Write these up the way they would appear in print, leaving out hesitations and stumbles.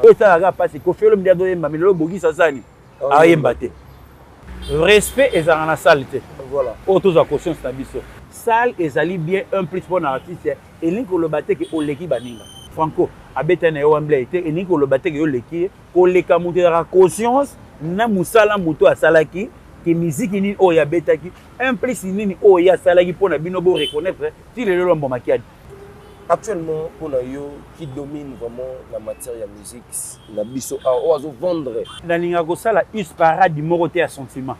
Oyo esalaka mpasi, Koffi Olomide azoyemba, mais lelo Bogis asali ayemba te. Respect ezalaka na salle te. Oyo tozwa conscience na biso. Salle ezali bien un plus mpo na artiste, elingi koloba te ke oleki baninga. Franco abeta na ye Wembley te, elingi koloba te ke yo oleki ye. Koleka moto ezalaka conscience na mosala moto asalaki, ke miziki nini oyo abetaki, un plus nini oyo ye asalaki mpo na bino bo reconnaître ti lelo Lwambo Makiadi. Actuellement pona yo qui domine vraiment la matière ya musique na biso awa oyo azo vendre? Nalingaka kosala us parade moko te ya sentiment.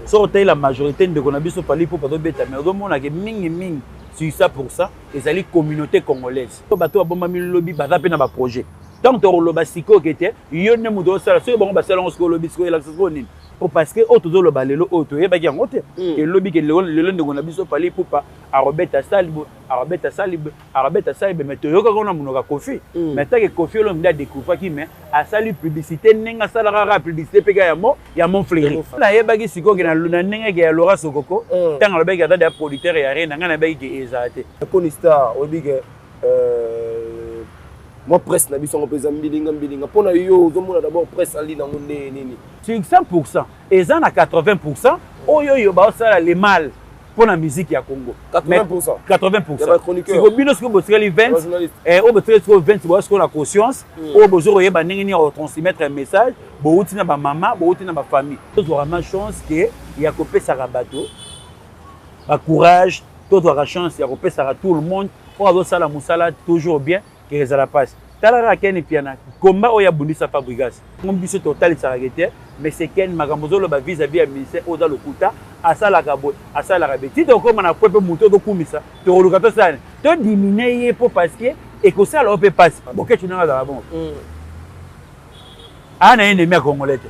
Soki otali la majorité ndeko na biso Fally Ipupa azobeta, mais ozomona ke mingi mingi sur 100% ezali communauté congolaise. Bato babombami lobi baza pe na ba projet. Tango tokoloba sikoyo ke te yo nde moto osala, soki bango basala yango sikoyo lobi sikoyo elakisa sikoyo nini? Po parce que oyo tozoloba lelo oyo toyebaki yango te. Ke lobi ke lelo ndeko na biso Fally Ipupa akobeta salle boye, akobeta salle boye, akobeta salle boye, mais toyokaka wana monoko ya Koffi. Mais tant que Koffi Olomide a découvraki, mais asali publicité ndenge asalaka kaka publicité pe kaka ya mo ya Montfleury. Nayebaki sikoyo ke na ndenge ke ya Laura Sokoko, ntango alobaki aza deja producteur ya Arena, ngai nayebaki ke ezala te. Koni Star, oyebi ke mwa presse na biso yango mpe eza mbilinga mbilinga. Mpo na yo ozomona d'abord presse ali nango ndenge nini? Sur 100% eza na 80% oyo oyo baosala le mal mpo na musique ya Congo. 80%. 80%. Siko bino sikoyo botikali 20, oyo botikali sikoyo 20, boya sikoyo na conscience, oyo bozo koyeba ndenge nini ya kotransmettre message, bowuti na ba mama, bowuti na ba famille. Tozwaka ma chance ke ya kopesaka bato ba courage, tozwaka chance ya kopesaka tout le monde oyo azosala mosala toujours bien, ke ezala pasi. Tala kaka Ken Mpiana, combat oyo abundisa Fabregas. Ngo biso totalisaka ke te, mais c'est Ken makambo ozoloba vis-à-vis ya ministère oyo oza lokuta, asalaka boye, asalaka boye. Ti tokóma na point mpe moto ozokumisa, tokoluka tosala nini? Todimine ye mpo parce que ekosala yo mpe pasi. Boketshu ndenge azalaka bongo. Aa na ennemi ya Congolais te.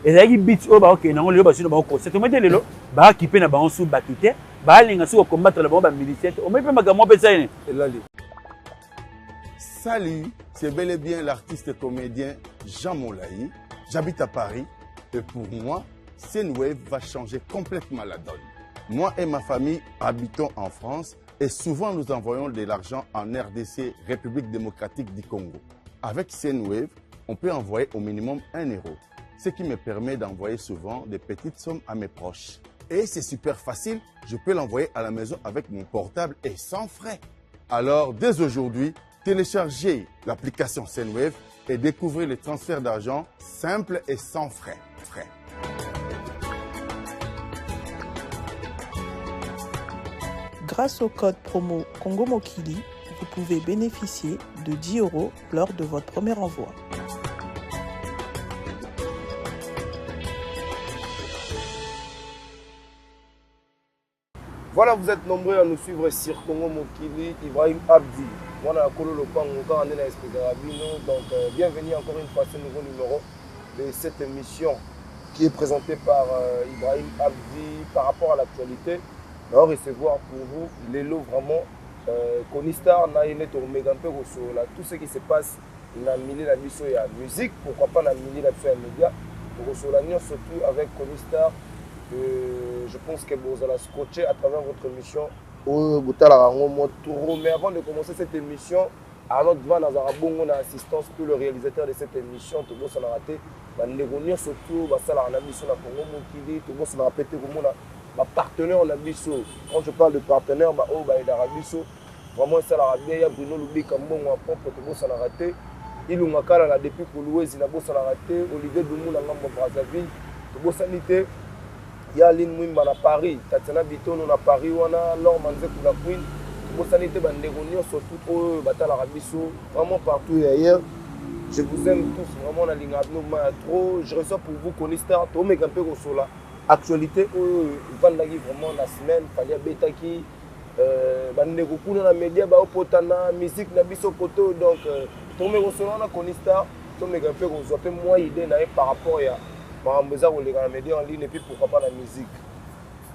Ezalaki beat oyo bakokende yango lelo bazwi na bango concert. Omoni te lelo bakipe na bango su bato te, balinga su kocombattre na bango ba miliciens te. Omoni mpe makambo mpe esali nini? Elali. Salut, c'est bel et bien l'artiste comédien Jean Molayi. J'habite à Paris et pour moi, Sendwave va changer complètement la donne. Moi et ma famille habitons en France et souvent nous envoyons de l'argent en RDC, République démocratique du Congo. Avec Sendwave, on peut envoyer au minimum 1 euro, ce qui me permet d'envoyer souvent des petites sommes à mes proches. Et c'est super facile, je peux l'envoyer à la maison avec mon portable et sans frais. Alors, dès aujourd'hui, téléchargez l'application Sendwave et découvrez les transferts d'argent simples et sans frais. Frais. Grâce au code promo Congo Mokili, vous pouvez bénéficier de 10 euros lors de votre premier envoi. Voilà, vous êtes nombreux à nous suivre sur Congo Mokili, Ibrahim Abdi. Moi, Kolo Lopango, car on est bino. Donc, bienvenue encore une fois à ce nouveau numéro de cette émission qui est présentée par Ibrahim Abdi par rapport à l'actualité. On va recevoir pour vous les lots vraiment Koni Star, Naïne Tourmega, Mpe Rosso, là, tout ce qui se passe dans le milieu de la mission ya musique, pourquoi pas dans le milieu de la mission ya média. Rosso, là, surtout avec Koni Star. Je pense que vous allez scotcher à travers votre émission. Oh, Boutala Rango, moi, trop. Mais avant de commencer cette émission, Arnaud Van Azara Bongo, na assistance pour le réalisateur de cette émission, Togo s'en a raté. Ba ndeko surtout, ba sala na biso na Congo Mokili, Togo s'en a raté, Togo mona, ba partenaire na biso. Quand je parle de partenaire, ba oh, ba aidara biso. Vraiment, ça la bien, ya Bruno Lubika Mbongo à propre, Togo s'en a raté. Ilunga Kala na depuis Koluwezi na bosa na raté, Olivier Dumu na ngambo Brazzaville, Togo sanité. Ya Aline Mwimba na Paris, Tatiana Bitono na Paris wana, Laure Manzeku la Queen. Togo sanité ba ndeko nyonso tout oyo batalaka biso vraiment partout et ailleurs. Je vous aime tous vraiment na linga bino ma trop. Je reçois pour vous Koni Star, to meka mpe kosola actualité oyo evandaki vraiment la semaine, Fally abetaki ba ndeko kuna na média ba opotana musique na biso koto, donc to meka kosola na Koni Star, to meka mpe kozwa mpe mwa idée na ye par rapport ya makambo eza koleka na média en ligne et puis pourquoi pas la musique.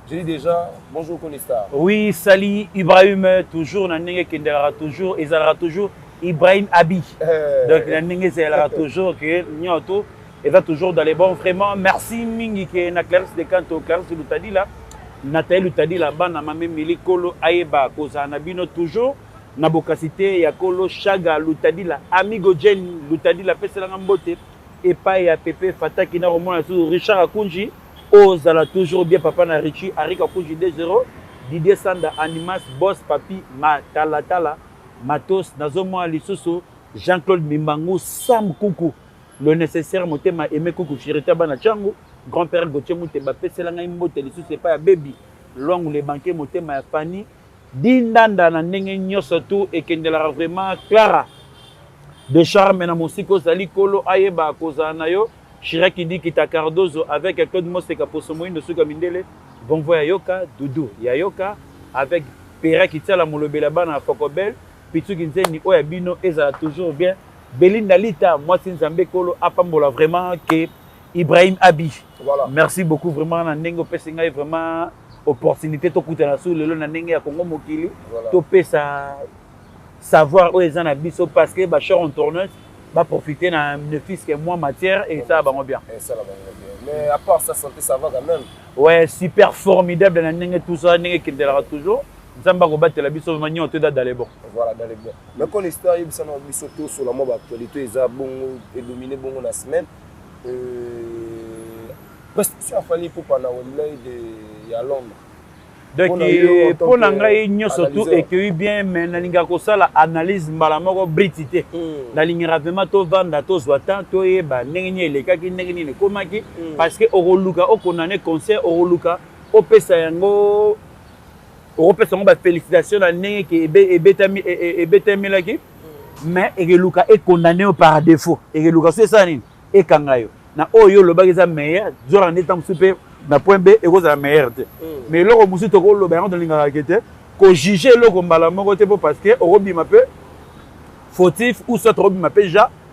Je dis déjà bonjour Koni Star. Oui, salut Ibrahim, toujours na ndenge kendelaka toujours, ezalaka toujours Ibrahim Abi. Donc na ndenge ezalaka toujours que nyoto eza toujours dans les bons. Vraiment merci mingi ke na Clarisse de Canto, Clarisse Lutadila, Nathalie Lutadila, bana mame Mili Kolo ayeba kozala na bino toujours. Na bokasi te ya kolo Shaga Lutadila, Amigo Jenny Lutadila apeselanga mbote epai ya Pepe Fataki na komona lisusu Richard Akunji ozala toujours bien papa na Richie Arik Akunji 2-0 Didier Sanda Animas Boss Papi Matalatala Matos nazomona lisusu Jean-Claude Mimbangu Sam Kuku le nécessaire motema aimé Kuku Chirita bana Changu grand-père Gauthier Muteba apesela ngai mbote lisusu epai ya Baby Lwangu le banquier motema ya Fanny Dindanda na ndenge nyonso tu ekendelaka vraiment Clara de charme na mosika ozali kolo ayeba kozala na yo Chirac Dikita Cardozo avec Claude Moseka poso moyindo suka mindele Vonvo ya yoka Doudou ya yoka avec Pera Kitiala molobela bana ya Fokobel Pitsu Kinzeni oyo ya bino ezala toujours bien Belinda Lita mwasi Nzambe kolo apambola vraiment que Ibrahim Abi. Voilà. Merci beaucoup vraiment na ndenge opesi ngai vraiment opportunité tokutana su lelo na ndenge ya Congo mokili voilà. Topesa savoir oyo eza na biso parce que ba chers tourneuse ba profiter na ne fût que moins matière et ça bango bien. Et ça bango bien. Mais à part ça, santé, ça va quand même. Ouais, super formidable na ndenge tout ça ndenge kendelaka toujours. Nzambe akobatela biso vraiment nyonso to dans les bons. Voilà, dans les bons. Mais quand l'histoire yebisa na biso to sur la mwa actualité eza bongo et dominer bongo na semaine. Prestation ya Fally Ipupa na Wembley de ya Londres. Donc mpo na ngai nyonso tu ekei bien, mais nalingaka kosala analyse mbala moko briti te. Nalingaka vraiment tovanda, tozwa temps, toyeba ndenge nini elekaki, ndenge nini ekomaki, parce que okoluka okondane concert, okoluka opesa yango, okopesa yango bafélicitation na ndenge ke ebetamelaki, mais ekeluka ekondane yo par défaut, ekeluka so esala nini, ekanga yo na oyo olobaki eza meilleur zora nde ntango mosusu mpe na point B ekozala meilleur te. Mais eloko mosusu tokoloba yango, tolingaka ke te kojuge eloko mbala moko te, mpo parce que okobima mpe fautif ou soit okobima mpe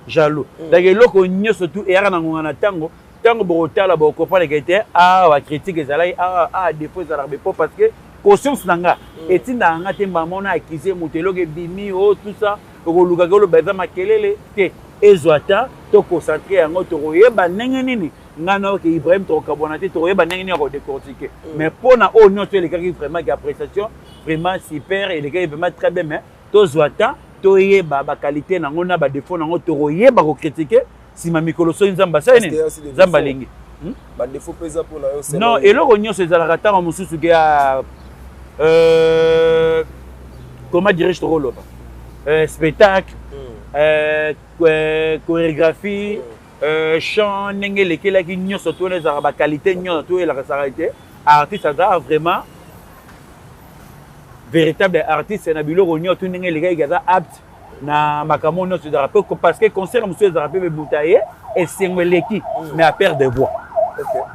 jaloux. Donc eloko nyonso tu eyaka na ngonga na ntango. Ntango bokotala, bokocomprendre ke te awa critique ezalaki awa, awa défaut ezalaka be, mpo parce que conscience na nga etindaka nga te mbala moko na accuse moto. Eloko ebimi o tout ça, okolukaka oloba eza makelele te. Ezwa ta toconcentre yango, tokoyeba ndenge nini ngai na oke Ibrahim tokokabwana te, tokoyeba ndenge nini ya kodécortiquer. Mais mpo na oyo nyonso elekaki vraiment ke appréciation vraiment super, elekaki vraiment très bien, mais tozwa ta toyeba baqualité nango na badéfaut nango, tokoyeba kocritiquer nsima mikolo soki Nzambe asali nini, Nzambe alingi. Badéfaut mpe eza mpona yo? Non, eloko nyonso ezalaka ntango mosusu ke ya comment dirais-je, tokoloba spectacle, chorégraphie, chant, ndenge elekelaki nyonso to wana ezalaka baqualité nyonso to elakisaka ete artiste aza vraiment véritable artiste na biloko nyonso to ndenge elekaki aza apte na makambo nyonso ezalaka mpe, parce que concert mosusu ezalaka mpe moto aye esengo eleki mais aperdre de voix.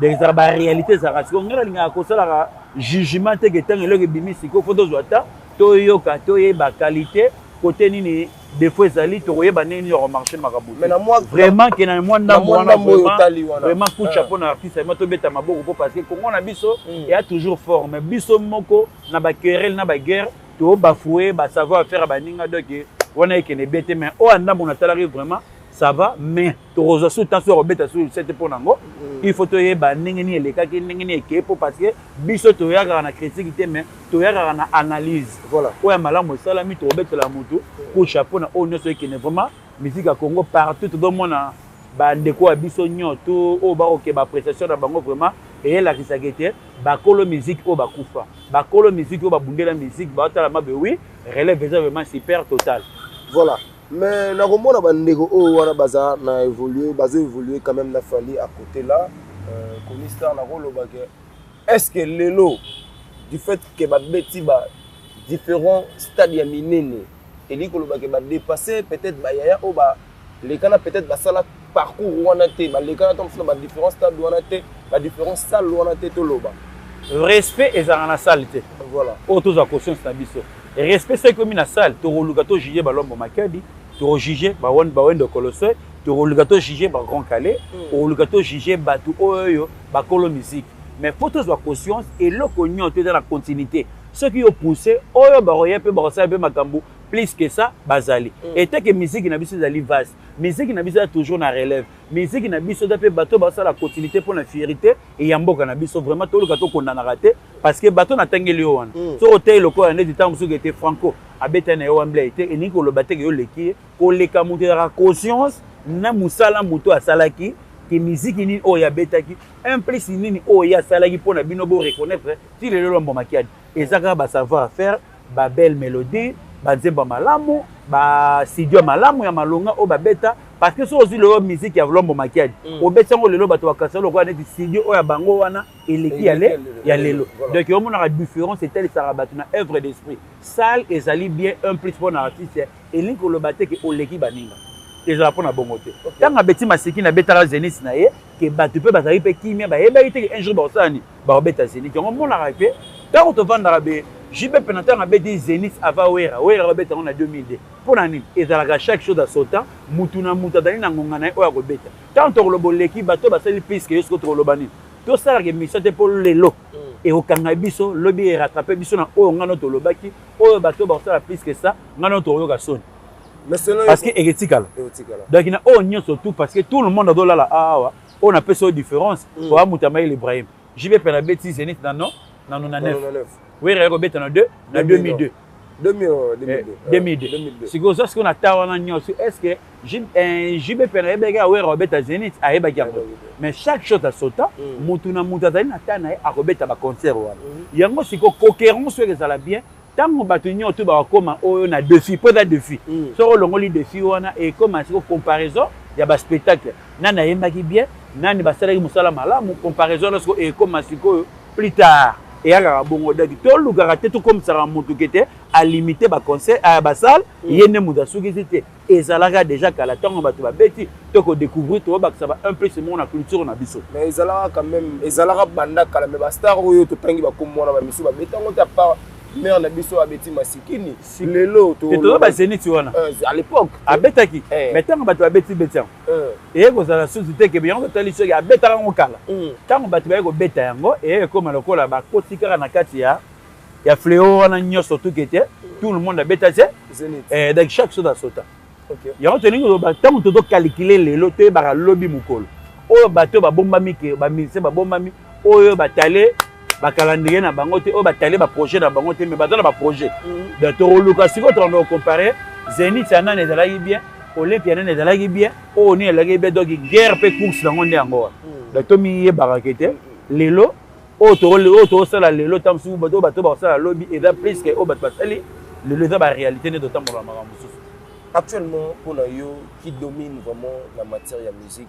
Donc ezalaka baréalité ezalaka. Sikoyo ngai nalingaka kosalaka jugement te ke ntango eloko ebimi sikoyo, faut tozwa ta toyoka, toyeba qualité côté nini, défaut ezali, tokoyeba ndenge nini ya komarche makambo. Vraiment ke na mwa ndambo wana, vraiment coup de chapeau na artiste, vraiment tobeta maboko mpo parce que Congo na biso eya toujours fort, mais biso moko na baquerelle na baguerre tobafouer basavoir faire baninga. Donc wana ekende bien te, mais oyo ndambo natalaki vraiment ça va, mais tokozwa su temps so ya kobeta su sete mpo nango. Il faut toyeba ndenge nini elekaki, ndenge nini ekeye, mpo parce que biso toyakaka na critique te, mais toyakaka na analyse. Oyo ya malamu esalami, tokobetela motu coup chapeau na oyo nyonso ekende. Vraiment musique ya Congo partout tozomona bandeko ya biso nyonso oyo bakoke baappréciation na bango vraiment eyelakisaka ete bakolo musique oyo bakufa, bakolo musique oyo babundela musique baotala mabe. Oui, relève eza vraiment super total. Voilà, mais nakomona bandeko oyo wana baza na évolue, bazo évolue quand même na Fally à côté là, Koni Star, nakoloba ke est ce que lelo du fait ke babeti ba différents stades ya minene, elingi koloba ke badépasse peut-être bayaya oyo balekana, peut-être basala parcours wana te, balekana to mosusu na badifférents stades wana te, badifférents salles wana te, toloba? Respect ezalaka na salle te. Voilà. Oyo tozwa conscience na biso, respect soki ekomi na salle, tokoluka tojuge balombo Makadi, tokojuge bawendo Kolosoi, tokoluka tojuge bagrand Kallé, tokoluka tojuge bato oyo bakolo musique. Mais faut tozwa conscience, eloko nyonso eza na continuité. Soki yo pousse oyo, bakoya mpe bakosala mpe makambo. plus que ça bazali. Eteke musique na biso ezali vaste, musique na biso eza toujours na relève, musique na biso eza mpe bato basala continuité mpo na fierté ya mboka na biso. Vraiment, toluka tokondanaka te, parce que bato natangeli yo wana, soki otei lokola neti ntango mosuku ete Franco abeta na ye Wembley te, elingi koloba te ke yo oleki ye. Koleka moto ezalaka conscience na mosala moto asalaki, ke miziki nini oyo abetaki, un plus nini oyo ye asalaki mpo na bino boreconnaître. Ti lelo Lwambo Makiadi eza kaka basavoir faire, babelle mélodie, banzembo ya malamu, bastudio ya malamu ya malonga oyo babeta. Parce que soki ozwi lelo musique ya Lwambo Makiadi, obeti yango lelo, bato bakasa lokola neti studio oyo ya bango wana eleki ya lelo. Donc omonaka différence, etalisaka bato na œuvre d'esprit. Salle ezali bien, un plus mpo na artiste. Elingi koloba te ke oleki baninga, ezala mpo na bongo te. Ntango abeti masiki, nabetaka Zénith na ye, ke bato mpe bazalaki mpe kimia, bayebaki te ke un jour bakosala nini, bakobeta Zénith. Yango omonaka mpe ntango tovandaka be JB mpe na ntango abeti Zénith avant Wera, Wera babeta yango na 2002. Mpo na nini? Ezalaka chaque chose à son temps. Mutu na mutu azali na ngonga na ye oyo akobeta. Ntango tokoloba oleki bato basali plus ke yo, sikoyo tokoloba nini? Tosalaka émission te mpo lelo ekokanga biso, lobi erattrape biso na oyo ngano tolobaki, oyo bato bakosala plus que ça, ngano tokoyoka soni, parce que eketikala. Donc na oyo nyonso tout, parce que tout le monde azolala awa, oyo napesi oyo différence oya moto amayele. Ibrahim, JB mpe nabeti Zénith na no na 99, Wera ekobeta na 2 na 2002. 2002. Sikoyo oza sikoyo na ta wana nyonso, est ce que JB mpe nayebaki Awera abeta Zénith? Ayebaki yango. Mais chaque chose asota, mutu na mutu azali na ta na ye akobeta baconcert wana. Yango sikoyo cohérence oyo ezala bien. Ntango bato nyonso bakokóma oyo na défi, mpo eza défi, soki olongoli défi wana, ekóma sikoyo comparaison ya baspectacle: nani ayembaki bien, nani basalaki mosala malamu. Comparaison wana sikoyo ekóma sikoyo plus tard, eyakaka bongo. Daki tolukaka te, tokomisaka motu ke te alimite baconcert, basale, ye nde moto asukisi te. Ezalaka déjà kala. Ntango bato babeti, tokodécouvrir, toyobakisa ba un plus moko na culture na biso. Mais ezalaka quand même, ezalaka banda kala. Mais bastar oyo totangi bakombo wana, bamisu babetango te, à part mare na biso abeti masikini lelo. Toza bazénith wana. À l'époque. Abetaki, mais ntango bato babeti beti yango, eye kozala susu te ke yango totali soki abetaka yango kala. Ntango bato baye kobeta yango, eye ekóma lokola bakoti kaka na kati ya fléau wana nyonso, tuke te tout le monde abeta te. Donc chaque chose asota. Yango tolingi koloba, ntango tozokalkule lelo, toyebaka lobi mokolo oyo bato babombami, ke bamusicien babombami, oyo batale bacalendrier na bango te, oyo batale baprojet na bango te, mais baza na baprojet. Donc tokoluka sikoyo, tokanda kocompare Zénith ya nani ezalaki bien, Olympia nani ezalaki bien, oyo nini ezalaki bien. Donc guerre mpe course nango nde yango wana. Donc tomiyebaka ke te lelo oyo tokosala lelo, ntango mosusu bato bato bakosala lobi eza plus ke oyo bato basali lelo. Eza baréalité nde totambola makambo mosusu. Actuellement, mpona yo, qui domine vraiment la matière ya musique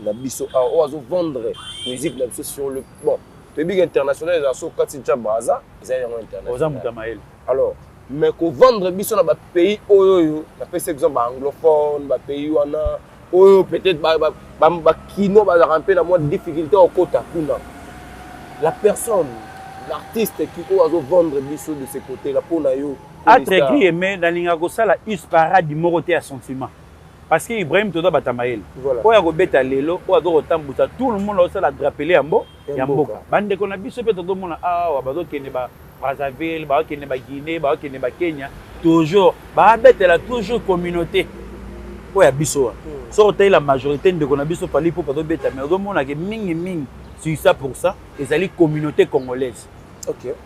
na biso awa, oyo azovendre musique na biso sur le bon, toyebi international ezala so kati tia Braza, eza yango international. Oza moto ya mayele. Alors, mais kovendre biso na bapays oyo, oyo napesi exemple baanglophone, bapays wana oyo peut-être bakino bazalaka mpe na mwa difficulté okota kuna, la personne, l'artiste qui oyo azovendre biso de ce côté là, mpona yo? Entre guillemets, nalingaka kosala us parade moko te ya sentiment, parce que Ibrahim, toza bato ya mayele. Oyo akobeta lelo, oyo aza kotambusa, tout le monde azosala drapeau ya mboka. Bandeko na biso mpe tozomona awa, bazokende ba Brazzaville, bazokende Baguinée, bazokende Bakenya, toujours babetela toujours communauté oyo ya biso wana. Soki otali la majorité, ndeko na biso Fally mpo bazobeta, mais ozomonake mingimingi sur 100 ezali communauté congolaise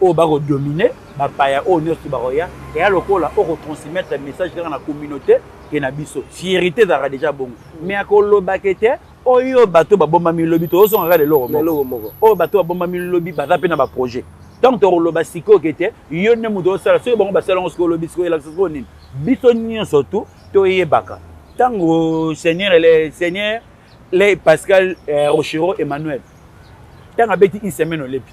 oyo bakodomine. Bapaya oyo nyonso bakoya, eya lokola okotransmettre message kaka na communauté ke na biso. Fierté ezalaka déjà bongo, mais akolobaka te oyo bato babombami lobi, tozozonga kaka eloko moko, oyo bato babombami lobi baza mpe na baprojet. Ntango tokoloba sikoyo ke te yo nde moto osala, soki bango basala yango sikoyo olobi, sikoyo elakisa sikoyo nini? Biso nyonso tu toyebaka ntango seigneur, le seigneur le Pascal Rochero Emmanuel, ntango abeti une semaine olepi,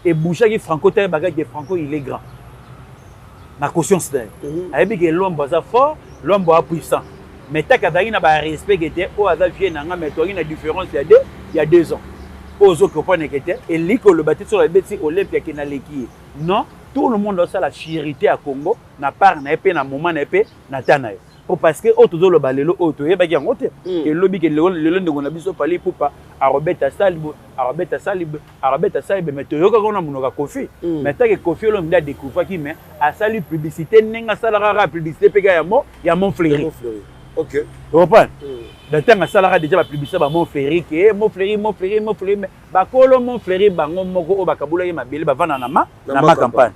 ebougeaki Franco. Toyebaka ke Franco, il est grand na conscience na ye, ayebi ke Lwambo aza fort, Lwambo aza puissant, mais taka azalaki na barespect ke te oyo aza vie na nga, mais toyaki na différence ya 2 ans. Oyo ozocomprendre ke te elingi koloba te soki abeti Olympia ke naleki ye. Non, tout le monde asala fierté ya Congo na part na ye mpe na moment na ye mpe na ta na ye. Po parce que oyo tozoloba lelo oyo toyebaki yango te. Elobi ke lelo lelo ndeko na biso Fally Ipupa arobeta salibo, arobeta salibo, arobeta salibo, mais toyokaka wana monoko ya Koffi. Mais tant que Koffi Olomide adécouvraki, mais asali publicité ndenge asalaka kaka publicité mpe kaka ya Mont Fleury. Mont Fleury. Ok. Comprendre? Na ntango asalaka déjà bapublicité ba Mont Fleury ke Mont Fleury, Mont Fleury, Mont Fleury, mais bakolo Mont Fleury bango moko oyo bakabulaki mabele bavanda na ma Na na ma ma campagne.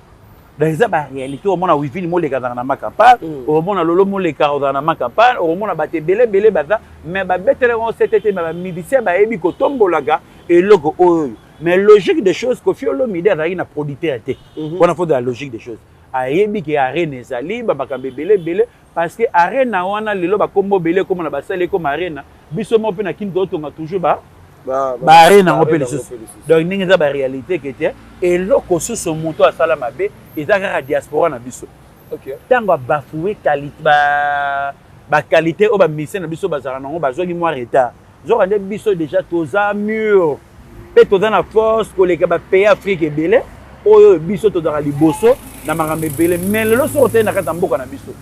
Donc eza baréalité. Omona Wivine Moleka azalaka na ma campagne, omona Lolo Moleka ozala na ma campagne, omona bato ebele ebele baza, mais babetela yango sete te, mais bamusicien bayebi kotombolaka eloko oyo. Mais logique des choses, Koffi Olomide azalaki na producteur te. Wana faut de la logique des choses, ayebi ke arene ezali bamakambo ebele ebele, parce que arena wana lelo bakombo ebele ekoma na basali, ekoma arena. Biso moko mpe na Kini tozotonga toujours ba baarena yango mpe lisusu. Donc ndenge eza baréalité ke te, eloko susu moto asala mabe eza kaka diaspora na biso. Ntango abafoué baqualité oyo bamusicien na biso bazalaka nango, bazwaki mwa retard. Zoka nde biso déjà toza mûr mpe toza na force koleka bapays Afrique ebele oyo biso tozalaka liboso na makambo ebele. Mais lelo soki otali na kati ya mboka na biso,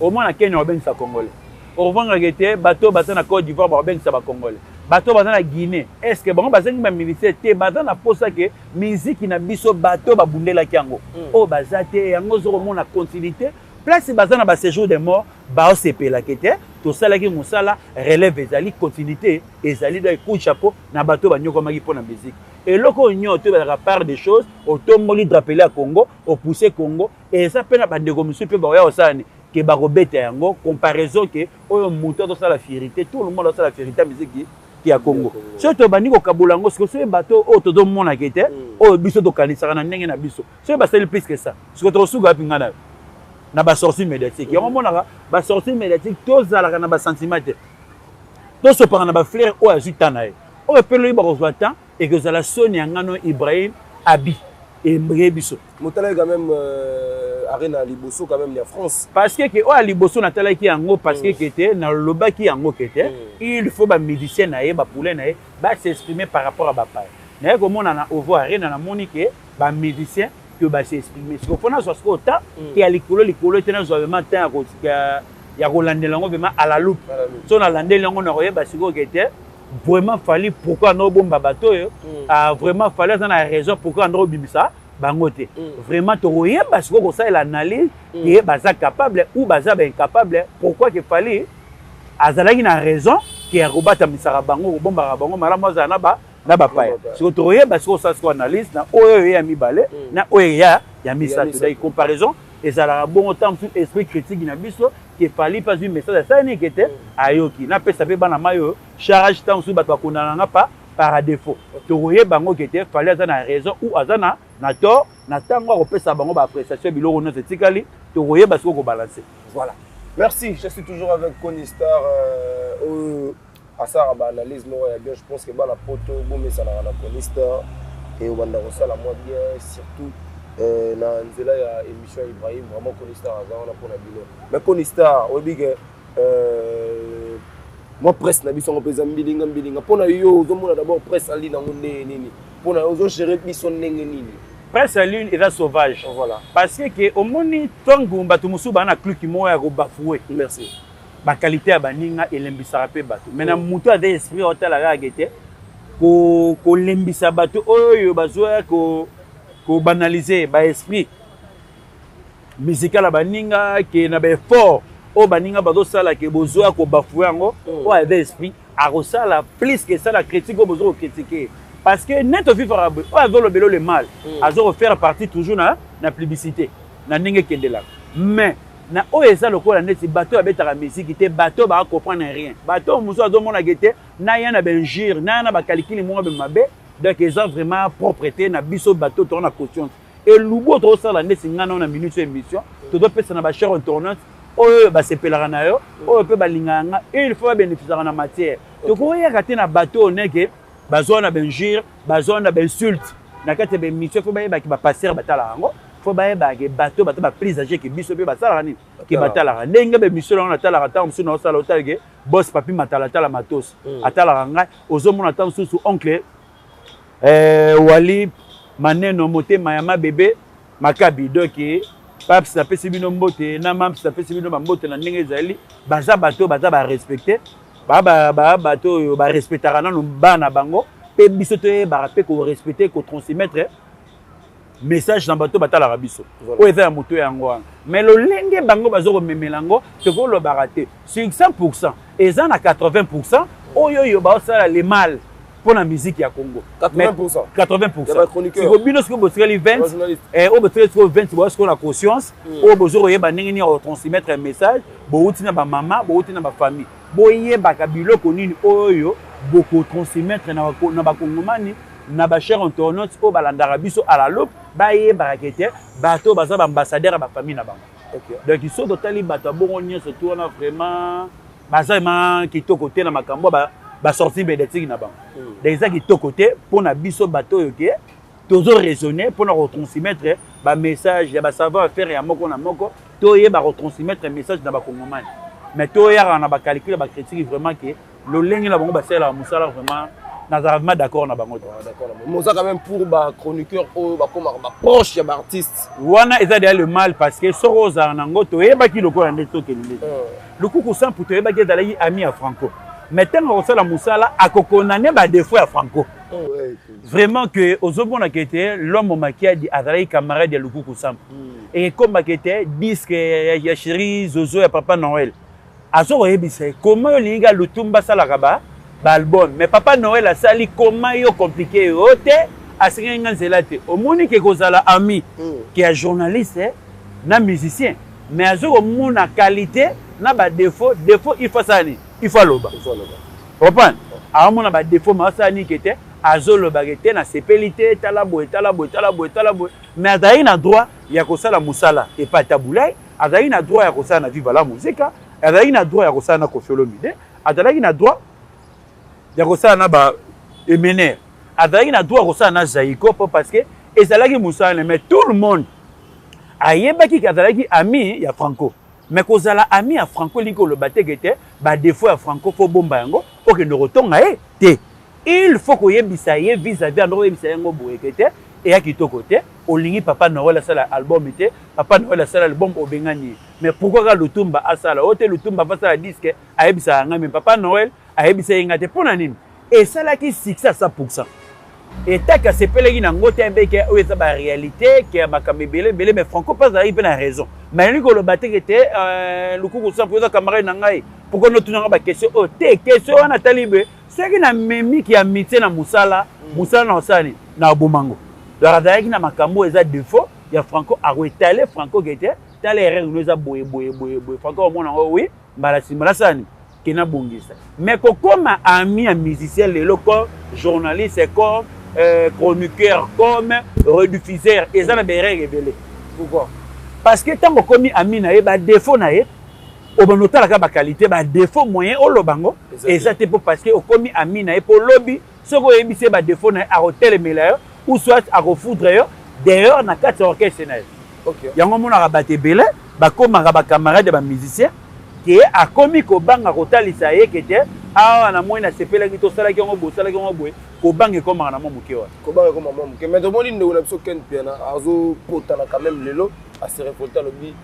omona Kenya babengisa Congolais, ovangaka te. Bato baza na Côte d'Ivoire bakobengisa Bacongolais, bato baza na Guinée. Est ce que bango bazangi bamusicien te? Baza na posa ke miziki na biso, bato babundelaki yango, oyo baza te. Yango ozokomona continuité place baza na baséjour de mort, baosepelaki te. Tosalaki mosala, relève ezali, continuité ezali. Donc coup de chapeau na bato banyokwamaki mpo na musique. Eloko oyo nyonso to ezalaka part des choses. Otomboli drapeau ya Congo, opousse Congo, eza mpe na bandeko mosusu mpe bakoya kosala ni ke bakobeta yango. Comparaison ke oyo moto azosala fierté, tout le monde azosala fierté ya musique ya Congo. Soki tobandi kokabola yango sikoyo, soki bato oyo tozomonaka te, oyo biso tokanisaka na ndenge na biso, soki basali plus que ça, sikoyo tokosuka wapi? Ngai na yo na basortie médiatique yango omonaka, basortie médiatique tozalaka na basentiment te, tosopaka na bafleur oyo azwi temps na ye, oyo mpe loyi bakozwa temps ekozala soni ya ngano. Ibrahim Abi embrye biso. Motalaki quand même arena liboso quand même ya France. Parce que ke oyo ya liboso natalaki yango, parce que ke te nalobaki yango ke te, il faut bamusicien na ye, bapoulain na ye bas'exprimer par rapport à bapaya. Naye komona na Ovo Arena, namoni ke bamusicien ke bas'exprimer. Siko fo nazwa sikoyo temps ke ya likolo likolo te, nazwa vraiment temps ya kolandela yango vraiment à la loupe. So nalandeli yango, nakoyeba sikoyo ke te, vraiment Fally pourquoi andobomba bato oyo. Ah, vraiment Fally aza na raison, pourquoi andobimisa bango te? Vraiment tokoyeba sikoyo kosalela analyse ke baza capable ou baza baincapable, pourquoi ke Fally azalaki na raison ke ya kobatamisaka bango, kobombaka bango malamu, azala na ba na bapaya. Sikoyo tokoyeba sikoyo osala sikoyo analyse na oyo oyo ya mibale na oyo ya misato. Donc comparaison ezalaka bongo. Ntango mosusu esprit critique na biso ke Fally mpe azwi message, asali nini ke te ayoki. Napesa mpe bana mai oyo charge. Ntango mosusu bato bakondana nga pa par défaut. Tokoyeba yango ke te Fally aza na raison ou aza na tort. Na ntango akopesa bango baappréciation, biloko nyonso etikali, tokoyeba sikoyo kobalancer. Voilà, merci. Je suis toujours avec Kony Star, oyo asalaka baanalyse moko ya bien. Je pense que bana Poto bomesanaka na Kony Star e obanda kosala mwa bien, surtout na nzela ya émission ya Ibrahim. Vraiment Kony Star aza wana mpona bino. Mais Kony Star, oyebi ke mwa presse na biso yango mpe eza mbilinga mbilinga. Mpona yo ozomona d'abord presse en ligne yango ndenge nini? Mpona yo ozogérer biso ndenge nini? Presse en ligne eza sauvage. Voilà. Parce que ke omoni ntango bato mosusu baa na clique moko ya kobafouer Merci. baqualité ya baninga, elembisaka mpe bato. Mais na moto aza esprit otala kaka te kolembisa bato oyo bazoya kobanaliser baesprit musical ya baninga, ke na baeffort oyo baninga bazosala, ke bozoya kobafouer yango. Oyo aza esprit akosala plus ke esala critique oyo bozo kocritiquer, parce que net ovivaka boye, oyo azolobela le mal azo kofaire partie toujours na publicité na ndenge ekendelaka. Mais na oyo eza lokola neti bato oyo babetaka misiki te, bato oyo bakocomprendre rien, bato oyo mosusu azomonaka te naya na bainjure, naya na bakalikili moko be mabe. Donc eza vraiment propre te na biso bato toza na conscience. Elubu oyo tozosala neti ngai nao na minute oyo émission, tozopesa na bachers internautes oyo basepelaka na yo, oyo mpe balingaka nga, il faut babénéficiaka na matière. Tokoyaka te na bato oyo neke bazwa na bainjure, bazwa na bainsulte na kati ya baémission. Fo bayebaki bapasteur batalaka yango, fo bayebaki bato baplus âgé ke biso mpe basalaka nini, ke batalaka ndenge baémission yango. Natalaka ntango mosusu naosala, otalake boss Papi Matalatala Matos atalaka ngai. Ozomona ntango mosusu oncle Wali Maneno Motema ya Mabebe Makabi, donc Paps napesi bino mbote na Mams napesi bino bambote na ndenge ezali. Baza bato oyo baza barespecte, ba bato oyo barespectaka nano bana bango, mpe biso toyebaka mpe korespecte, kotransmettre message na bato batalaka biso. Oyo eza ya moto yango wana. Mais lolenge bango baza komemela yango, tokolobaka te sur 100, eza na 80 oyo oyo baosala le mal mpo na musique ya Congo. 80? 80. Siko bino sikoyo botikali 20, oyo botikali sikoyo 20, boya sikoyo na conscience oyo bozo koyeba ndenge nini ya kotransmettre message. Bouti na bamama, bouti na bafamille, boyebaka biloko nini oyo bokotransmettre na bakongomani, na bachers internautes oyo balandaka biso à la loupe. Bayebaka ke te bato oyo baza baambassadeur ya bafamille na bango. Donc soki totali bato ya bongo nyonso tu wana, vraiment baza vraiment kitoko te na makambo basortie médiatique na bango. Donc eza kitoko te mpo na biso bato oyo ke tozo raisonner mpona kotransmettre bamessage ya basavoir faire ya moko na moko, toyeba kotransmettre message na bakongomani. Mais toyaka na bacalcul ya bacritique, vraiment ke lolenge na bango basalelaka mosala, vraiment nazala vraiment d'accord na bango te. Mais oza quand même pour bachroniqueur oyo bakomaka baproche ya baartiste? Wana eza déjà le mal, parce que soki ozala nango, toyebaki lokola nde tokende nde Lukuku Sampu, toyebaki ezalaki ami ya Franco, mais ntango akosala mosala, akokondane badéfaut ya Franco. Vraiment que ozomona ke te l'homme Makiadi azalaki camarade ya Lukuku Sampu. Ekomaka ete disque ya Chéri Zozo ya Papa Noël, azo koyebisa ye koma yo olingi ka Lutumba asalaka ba baalbum, mais Papa Noël asali koma yo compliqué yo te, asengaki nga nzela te. Omoni ke kozala ami ke ya journaliste na musicien, mais azo komona qualité na badéfaut. Défaut, il faut asala nini? Il faut aloba. Comprendre, aomona badéfaut, ma asala nini? Ke te azolobaka te nasepeli te, tala boye, tala boye, tala boye, tala boye. Mais azalaki na droit ya kosala mosala epai Tabulai, azalaki na droit ya kosala na Viva la Musica, azalaki na droit ya kosala na Koffi Olomide, azalaki na droit ya kosala na ba Emener, azalaki na droit ya kosala na Zaiko, mpo parce que ezalaki mosala. Mais tout le monde ayebaki ke azalaki ami ya Franco. Mais kozala ami ya Franco elingi koloba te ke te badéfaut ya Franco mpo bomba yango, okende kotonga ye te. Il faut koyebisa ye vis-à-vis, ando koyebisa yango boye ke te eya kitoko te. Olingi Papa Noël asala album te, Papa Noël asala album, obengani ye. Mais pourquoi kaka Lutumba asala oyo te? Lutumba asala disque, ayebisaka ngai, mais Papa Noël ayebisa ye ngai te. Mpo na nini? Esalaki succès à 100. Etaki asepelaki nango te, ayebeki oyo eza baréalité ke ya makambo ebele ebele. Mais Franco mpe azalaki mpe na raison, mais alingi koloba te ke te Lukuku Sampo eza camarade na ngai, pourquoi notunanga baquestion oyo te? Question wana atali be soki namemiki ya amitié na mosala, mosala na osala nini na abomango. Donc azalaki na makambo oyo eza défaut ya Franco, akoetale Franco ke te tala erreur no eza boye boye boye boye. Franco omona yango, oui, mbala nsima nasala nini ke nabongisa. Mais kokoma ami ya musicien lelo comme journaliste, comme chroniqueur, comme rediffuseur, eza na baerreur ebele. Pourquoi? Parce que ntango okomi ami na ye, badéfaut na ye obanda otalaka baqualité, badéfaut moyen oloba yango eza te, mpo parce que okomi ami na ye. Mpo lobi soki oyebisi ye badéfaut na ye, akotelemela yo ou soit akofoudre yo d'ailleurs na kati ya orchestre na ye. Yango omonaka bato ebele bakomaka bacamarade ya bamusicien ke akomi kobanga kotalisa ye ke te awa na moi nasepelaki, tosalaki yango boye, osalaki yango boye. Kobanga ekomaka na mwa moke wana. Kobanga ekoma mwa moke. Mais tomoni ndeko na biso Ken Piana azopotana quand même lelo, ase révolté, alobi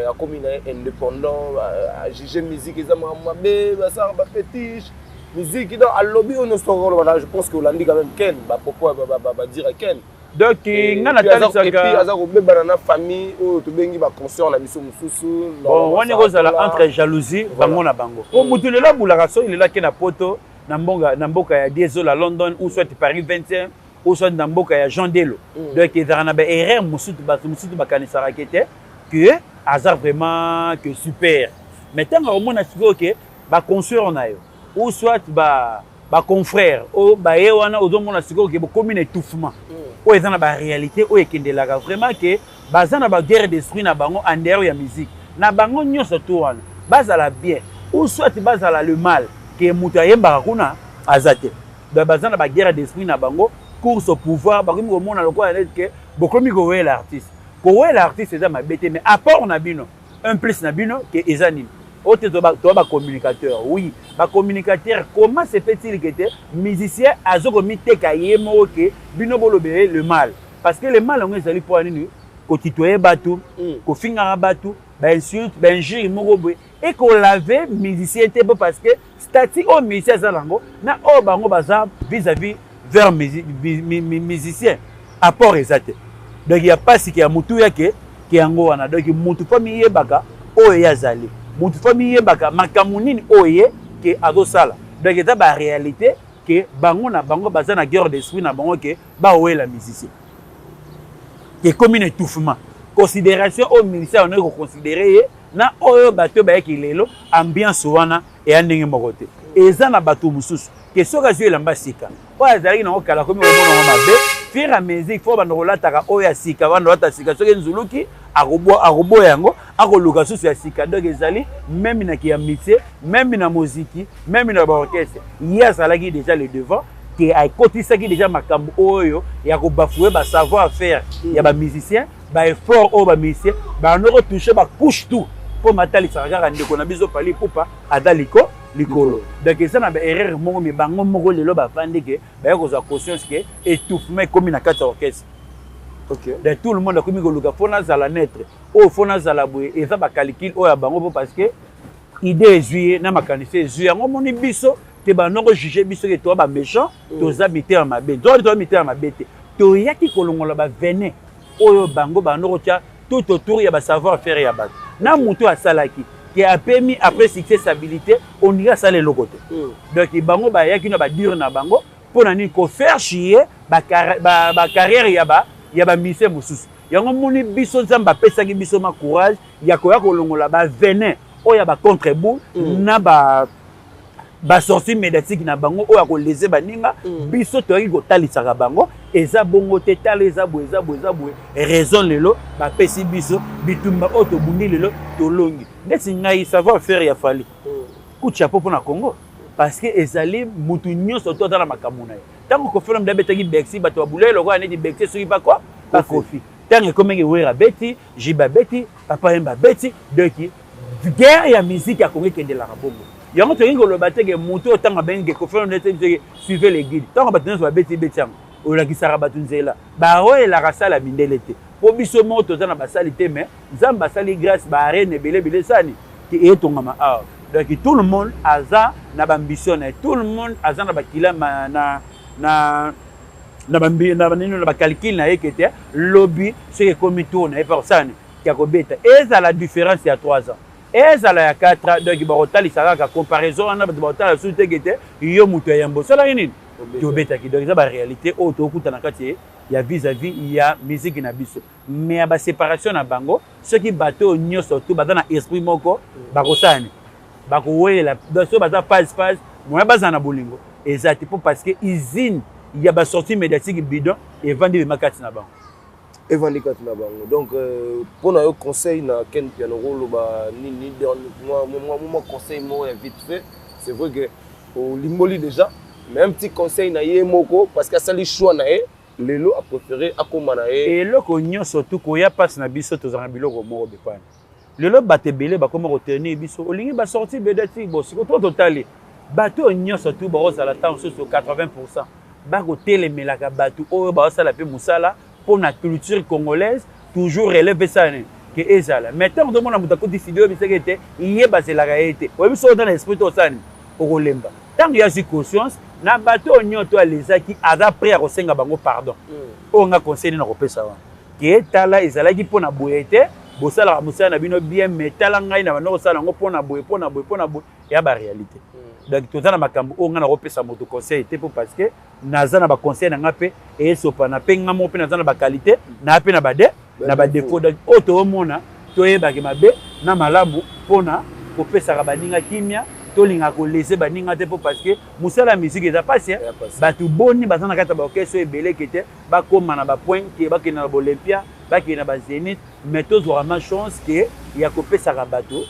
akomi na ye indépendant, ajuge musique eza makambo mabe, basalaka bafétiche musique. Donc alobi oyo nyonso tokoloba. Je pense que olandi quand même Ken, bapropos badire Ken. Donc nga natalisaka aza kobebana na famille oyo tobengi baconsort na biso mosusu. Bon, wana ekozala entre jalousie bango na bango. Po mutu lelo abulaka, soki lelo ake na poto, na mboka, na mboka ya Diesola, London, ou soit Paris 20e, ou soit na mboka ya Jean Delo, donc ezalaka na baerreur mosusu. Bato mosusu bakanisaka ke te que aza vraiment que super, mais ntango akomona sikoyo ke baconsort na yo ou soit ba baconfrère oyo baye wana, ozomona sikoyo ke bokomi na étouffement oyo eza na baréalité oyo ekendelaka vraiment ke baza na baguerre d'esprit na bango en dehors ya musique na bango nyonso. To wana bazala bien ou soit bazala le mal, ke moto ayembaka kuna aza te. Donc baza na baguerre d'esprit na bango, course au pouvoir. Bakomi komona lokola neti ke bokomi kowela artiste. Kowela artiste eza mabe te, mais apport na bino, un plus na bino ke eza nini? Oyo te toa bacommunicateur, oui, bacommunicateur. Comment se fait-il ke te musicien azo komiteka ye moko ke bino bolobele le mal? Parce que le mal yango ezali mpo ya nini? Kotitoye bato, kofingaka bato, bainsulte, bainjure moko boye, ekolave musicien te, mpo parce que statut oyo musicien aza nango na oyo bango baza vis-à-vis vers musicien, apport eza te. Donc ya pasi ke ya motuya ke yango wana. Donc mutu fo miyebaka oyo ye azali, mutu fo miyebaka makambo nini oyo ye ke azosala. Donc eza baréalité ke bango na bango baza na guerre d'esprit na bango, ke bawela musicien, ekomi na étouffement. Considération oyo musicien wana ekoconsidere ye na oyo bato bayaki lelo, ambiance wana eya ndenge moko te. Eza na bato mosusu ke soki azwi elamba sika, oyo azalaki nango kala komi komonango mabe. Fur à mesure fo banda kolataka oyo ya sika, banda kolata sika, soki nzuluki akoboya yango, akoluka susu ya sika. Donc ezali même na ya métier, même na moziki, même na baorchestre. Ye azalaki déjà le devant, ke akotisaki déjà makambo oyo ya kobafouer basavoir faire ya bamusicien, baeffort oyo bamusicien bando kotouche, bacouche tout mpo matalisaka kaka ndeko na biso Fally Ipupa aza likolo. Donc eza na baerreur moko, me bango moko lelo bavandi ke baya kozwa conscience ke étouffement ekomi na kati ya orchestre. Donc tout le monde akomi koluka fo nazala neutre, oyo fo nazala boye. Eza bacalcul oyo ya bango, mpo parce que idée ezwi ye na makanisi ezwi yango. Omoni biso te, banoko juge biso ke toza baméchant, toza mitema mabe. Toza mitema mabe te, toyaki kolongola bavenin oyo bango bando kotia tout autour ya basavoir faire ya bato na moto asalaki ke apemi après succès, stabilité, ondiri asala eloko te. Donc bango bayaki na badire na bango mpo na nini kofaire chier bacarrière ya bamusicien mosusu. Yango moni biso Nzambe apesaki biso ma courage ya koya kolongola bavenin oyo ya bacontrebout na ba basortie médiatique na bango oyo akolese baninga. Biso toyaki kotalisaka bango eza bongo te, tala, eza boye, eza boye, eza boye. Raison lelo bapesi biso bitumba oyo tobundi lelo, tolongi. Ndeti ngai, savoir faire ya Fally, coup de chapeau mpona Congo, parce que ezali mutu nyonso to aza na makambo na ye. Ntango Koffi Olomide abetaki Bercy, bato babulai lokola neti Bercy soki pakwa bakofi. Ntango ekomaki Wera abeti, Jibe abeti, Papa Yemba abeti, donc guerre ya musique ya Congo ekendelaka bongo. Yango tolingi koloba te ke motu oyo ntango abengi ke Koffi Olomide te, biso suivez les guides. Ntango bato nyonso babeti beti, yango olakisaka bato nzela. Baoyelaka sala mindele te, mpo biso moko toza na basali te, mais Nzambe asali grâce, baarene ebele ebele esani ke etongama awa. Donc tout le monde aza na baambition na ye, tout le monde aza na bakila na banini, na bacalcul na ye ke te lobi soki ekomi tour na ye mpe kosala nini ya kobeta. Ezala différence ya 3 ans, ezala ya 4 ans, donc bakotalisa kaka comparaison wana. Bato bakotala susu teke te yo moto ya yambo osalaki nini, tobetaki. Donc eza baréalité oyo tokokuta na kati ya vis-à-vis ya musique na biso. Mais ya baséparation na bango, soki bato oyo nyonso to baza na esprit moko, bakosala nini? Bakowelela. Donc soki baza phase phase, moya bazala na bolingo eza te, mpo parce que usine ya basortie médiatique bidon evandi bema kati na bango. Evandi kati na bango. Donc mpo na yo, conseil na Ken Piano, koloba nini? Mwa conseil moko ya vite fait. C'est vrai que olimboli déjà, mais un petit conseil na ye moko, parce que asali choix na ye lelo, apréféré akóma na ye. Eloko nyonso tu koya mpasi na biso, tozala na biloko moko bepani. Lelo bato ebele bakóma kotenir biso, olingi basortie médiatique. Bo siko to totali bato oyo nyonso tu bakozala ntango mosusu 80% bakotelemelaka bato oyo bazosala mpe mosala mpo na culture congolaise, toujours relève esala nini ke ezala. Mais ntango tomona moto akoti studio, bisaki ete ye bazelaka ye te, oyebi soki oza na esprit to osala nini, okolemba. Ntango ye azwi conscience na bato oyo nyonso alezaki, aza prêt ya kosenga bango pardon. Oyo nga conseil nini nakopesa wana ke tala, ezalaki mpo na boye te, bosalaka mosala na bino bien, mais tala ngai na bando kosala yango mpo na boye, mpo na boye, mpo na boye, ya baréalité. Donc toza na makambo oyo ngai nakopesa moto conseil te, mpo parce que naza na baconseil na nga mpe esopana mpe nga moko mpe naza na baqualité na mpe na badéfaut. Donc oyo toomona, toyebaki mabe na malamu mpona kopesaka baninga kimia. Tolingaka kolese baninga te, mpo parce que mosala ya musique eza pasi. Bato boni baza na kati ya baorchestre oyo ebeleke te, bakóma na bapoint ke bakende na baolympia, bakende na bazénith. Mais tozwaka ma chance ke ya kopesaka bato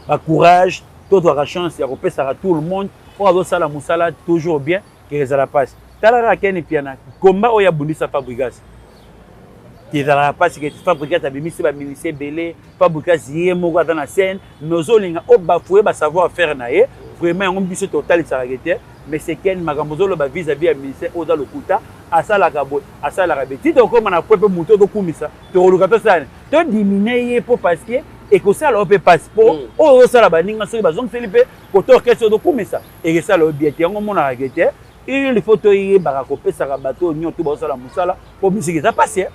bacourage, tozwaka chance ya kopesaka tout le monde oyo azosala mosala toujours bien, ke ezala mpasi. Tala kaka Ken Piana, komba oyo abundisa Fabregas, ezalaka mpasi ke Fabregas abimisi baministre ebele. Fabregas ye moko aza na scène, mais ozolinga obafouer basavoir faire na ye. Vraiment, yango biso totalisaka ke te. Mais c'est Ken, makambo ozoloba vis-à-vis ya ministère oyo oza lokuta. Asalaka boye, asalaka be ti tokóma na pwe mpe moto otokumisa, tokoluka tosala todimine ye mpo parce que ekosala yo mpe mpasi mpo oyo ozosala baninga soki bazongiseli mpe kote orchestre otokumisa, ekesala yo bien te. Yango omonaka ke te, il faut toyebaka kopesaka bato oyo nyonso bazosala mosala, mpo misiki eza mpasi.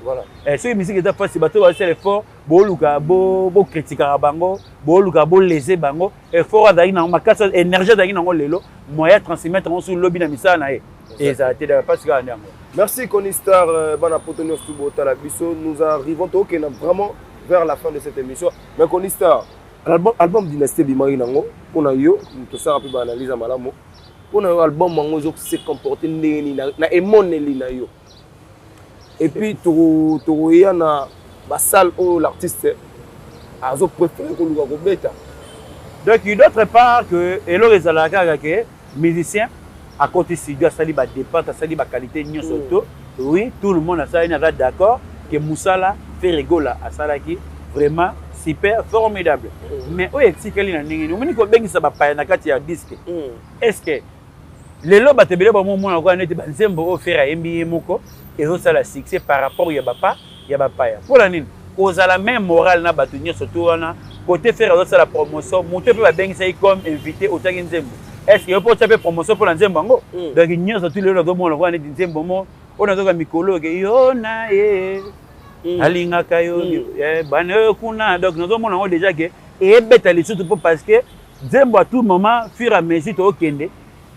Soki misiki eza mpasi, bato bazosala effort, boluka bokritikaka bango, boluka bolese bango. Effort azalaki nango makasi, énergie azalaki nango lelo, moyen transmettre yango so lobi na misala na ye ezala te. Mpasi kaka nde yango. Merci Kony Star. Bana poto nyonso botala biso, nous arrivons, tokende vraiment vers la fin de cette émission. Mais Kony Star, album Dynastie ebimaki nango, mpona yo, tosala mpe baanalyse ya malamu, mpona yo album yango ezose comporte ndenge nini na emoneli na yo? Et puis tokoya na basalle oyo l'artiste azopréféré koluka kobeta. Donc d'autre part que eloko ezalaka kaka ke musicien akoti studio, asali badépense, asali baqualité nyonso to oui, tout le monde asali, aza d'accord ke mosala Ferre Gola asalaki vraiment super formidable. Mais oyo etikali na ndenge nini? Omoni kobengisa bapaya na kati ya disque, est ce que lelo bato ebele bamomona koka neti banzembo oyo Ferre ayembi ye moko ezosala succès par rapport ya bapa ya bapaya? Mpona nini kozala même moral na bato nyonso to wana côté Ferre azosala promotion, moto mpe babengisaki comme invité, otiaki nzembo, est ce que yo mpo otya mpe promotion mpona nzembo yango? Donc nyonso tu lelo nazomona koka neti nzembo mo oyo nazoka mikolo oke yo na ye alingaka yo bana oyo kuna. Donc nazomona yango déjà ke eyebeta lisusu mpo parce que nzembo à tout moment, fur et à mesure tookende,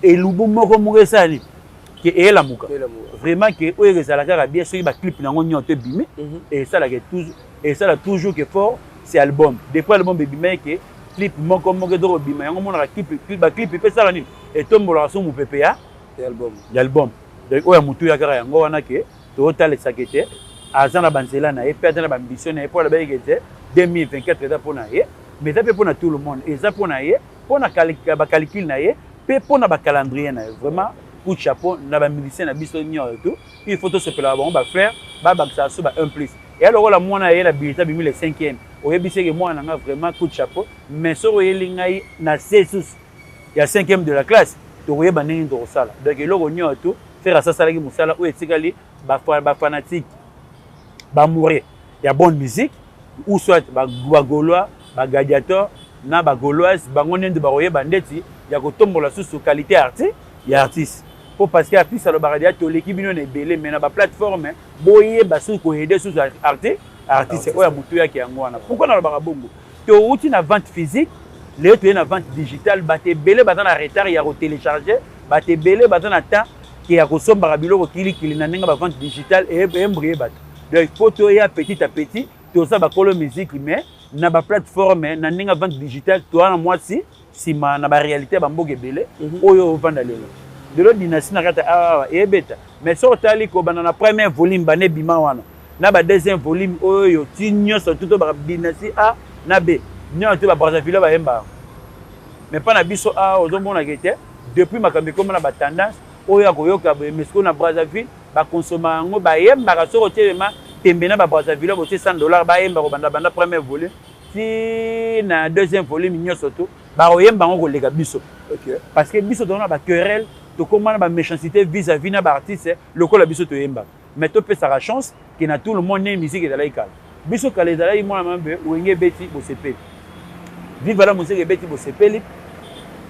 elubu moko moko esali ke eyelamuka vraiment ke oyo ezala kaka bien. Soki baclip nango nyonso ebimi, esalaka, esala toujours ke fort c'est album. Depuis album ebimaki, ke clip moko moko ezokobima, yango omonaka baclip mpe esala nini, etombolaka so mopepe ya album. Donc oyo ya motu ya kaka yango wana ke totalisaka te, aza na banzela na ye mpe aza na baambition na ye, mpo alobaki te 2024 eza mpo na ye, mais eza mpe mpo na tout le monde, eza mpo na ye, mpo na bacalcul na ye mpe mpo na bacalendrier na ye. Vraiment coup de chapeau na bamusicien na biso nyonso tout. Il faut tosepelaka bango, bafrère babakisaka so ba 1 plus. Eya lokola mwana ye na bulletin bimi le cinquième, oyebisi eke mwana na nga, vraiment coup de chapeau, mais soki oyeli ngai na se susu ya cinquième de la classe, tokoyeba ndenge tokosala. Donc eloko nyonso tout, Ferre asasalaki mosala oyo etikali, bafanatique, baamoureux ya bonne musique, ou soit bagaulois, bagladiateur na bagauloise, bango nde bakoyeba ndeti ya kotombola susu qualité ya artiste, po parce que artiste alobaka deya toleki bino na ebele, mais na baplateforme boyeba susu koaider susu artiste oyo ya motu yaki yango wana. Pourquoi nalobaka bongo? Touti na vente physique, lelo toye na vente digitale. Bato ebele baza na retard ya kotélécharge, bato ebele baza na temps ke ya kosombaka biloko kilikili na ndenge bavente digitale embrie bato. Donc faut toya petit à petit, toza bakolo musique, mais na baplateforme na ndenge ya vente digitale toza na mwasi nsima na baréalité ya bamboka ebele oyo ovanda lelo. Lelo Dynastie na kati awa eyebeta, mais soki otali kobanda na premier volume bana ebima wana na ba deuxième volume oyo ti nyonso tu to Dynastie A na B nyonso te, babrazzaville bayemba yango, mais mpa na biso awa ozomonaka te. Depuis makambo ekoma na batendance oyo akoyoka boye, mais sikoyo na Brazzaville bakonsoma yango, bayembaka. Soki otelema tembe na babrazzaville, botie 100 $, bayemba kobanda banda premier volume ti na deuxième volume nyonso tu, bakoyemba yango koleka biso, parce que biso toza na baquerelle, tokóma na baméchanceté vis-à-vis na baartiste lokola biso toyembaka. Mais topesaka chance ke na tout le monde. Ndenge musique ezalaki kala, biso kala ezalaki mwana mabe, Wenge ebeti, bosepeli, Viva la Musique ebeti, bosepeli,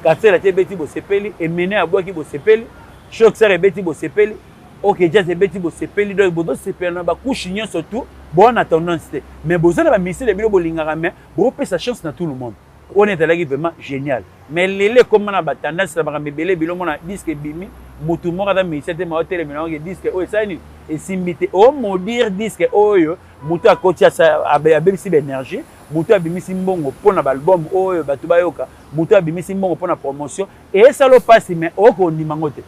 Kasela te ebeti, bosepeli, Emene abwaki, bosepeli, Choxer ebeti, bosepeli, OK Jazz ebeti, bosepeli. Donc bozosepela na bacouche nyonso tout, boa na tendance te, mais boza na bamisile bino bolingaka, mais bopesa chance na tout le monde. Wana ezalaki vraiment génial. Mais lelo ekóma na batendance na makambo ebele ebele. Omona disque ebimi, motu moko aza musicien te, ma otelemela yango ke disque oyo esali nini, esimbi te, omaudire disque oyo. Motu akoti, abebisi baénergie, motu abimisi mbongo mpo na baalbum oyo bato bayoka, motu abimisi mbongo mpo na promotion, eyesala mpasi, mais okondima yango te.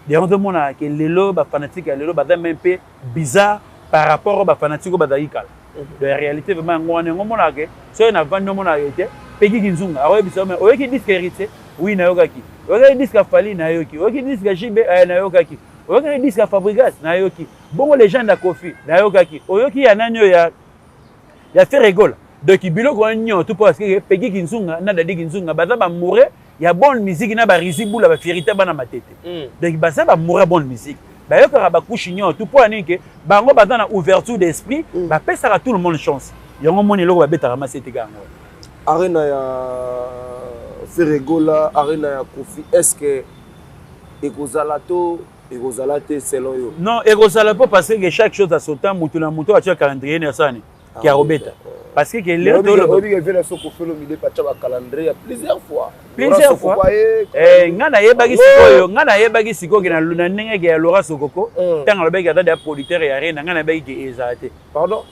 Yango tomonaka ke lelo bafanatique ya lelo baza même mpe bizarre par rapport oyo bafanatique oyo bazalaki kala. Donc réalité vraiment yango wana. Yango omonaka ke soki navandi, omonaka ke te pekiki nzunga akoyebisa: "Mais oyoki disque Héritier?" "Oui, nayokaki." "Oyokaki disque ya Fally?" "Nayoki." "Oyoki disque ya JB?" "Nayokaki." "Oyokaki disque ya Fabregas?" "Nayoki." "Bongo légende ya Koffi?" "Nayokaki." "Oyoki ya nani oyo ya Ferre Gola?" Donc biloko wana nyonso tu mpo parce que Peki Kinzunga na Dadi Kinzunga baza bamoure ya bonne musique na barisi bula bafierité bana matete. Donc baza bamoure ya bonne musique. Bayokaka bacouche nyonso tu. Mpo ya nini? Ke bango baza na ouverture d'esprit, bapesaka tout le monde chance. Yango moni eloko babetaka masete kaka yango. Arena ya Ferre Gola, arena ya Kofi, est ce que ekozala to ekozala te selon yo? Non, ekozala mpo parce que chaque chose à son temps. Mutu na mutu atia calendrier ne asani ke akobeta, parce que ke lelo toloba Oyebi ke vena so Kofi Olomide patia bacalendrier ya plusieurs fois. Plusieurs fois. Nga nayebaki sikoyo, nga nayebaki sikoyo ke na ndenge ke ya Laura Sokoko, ntango alobaki aza deya producteur ya arena, nga nayebaki ke ezala te. Pardon?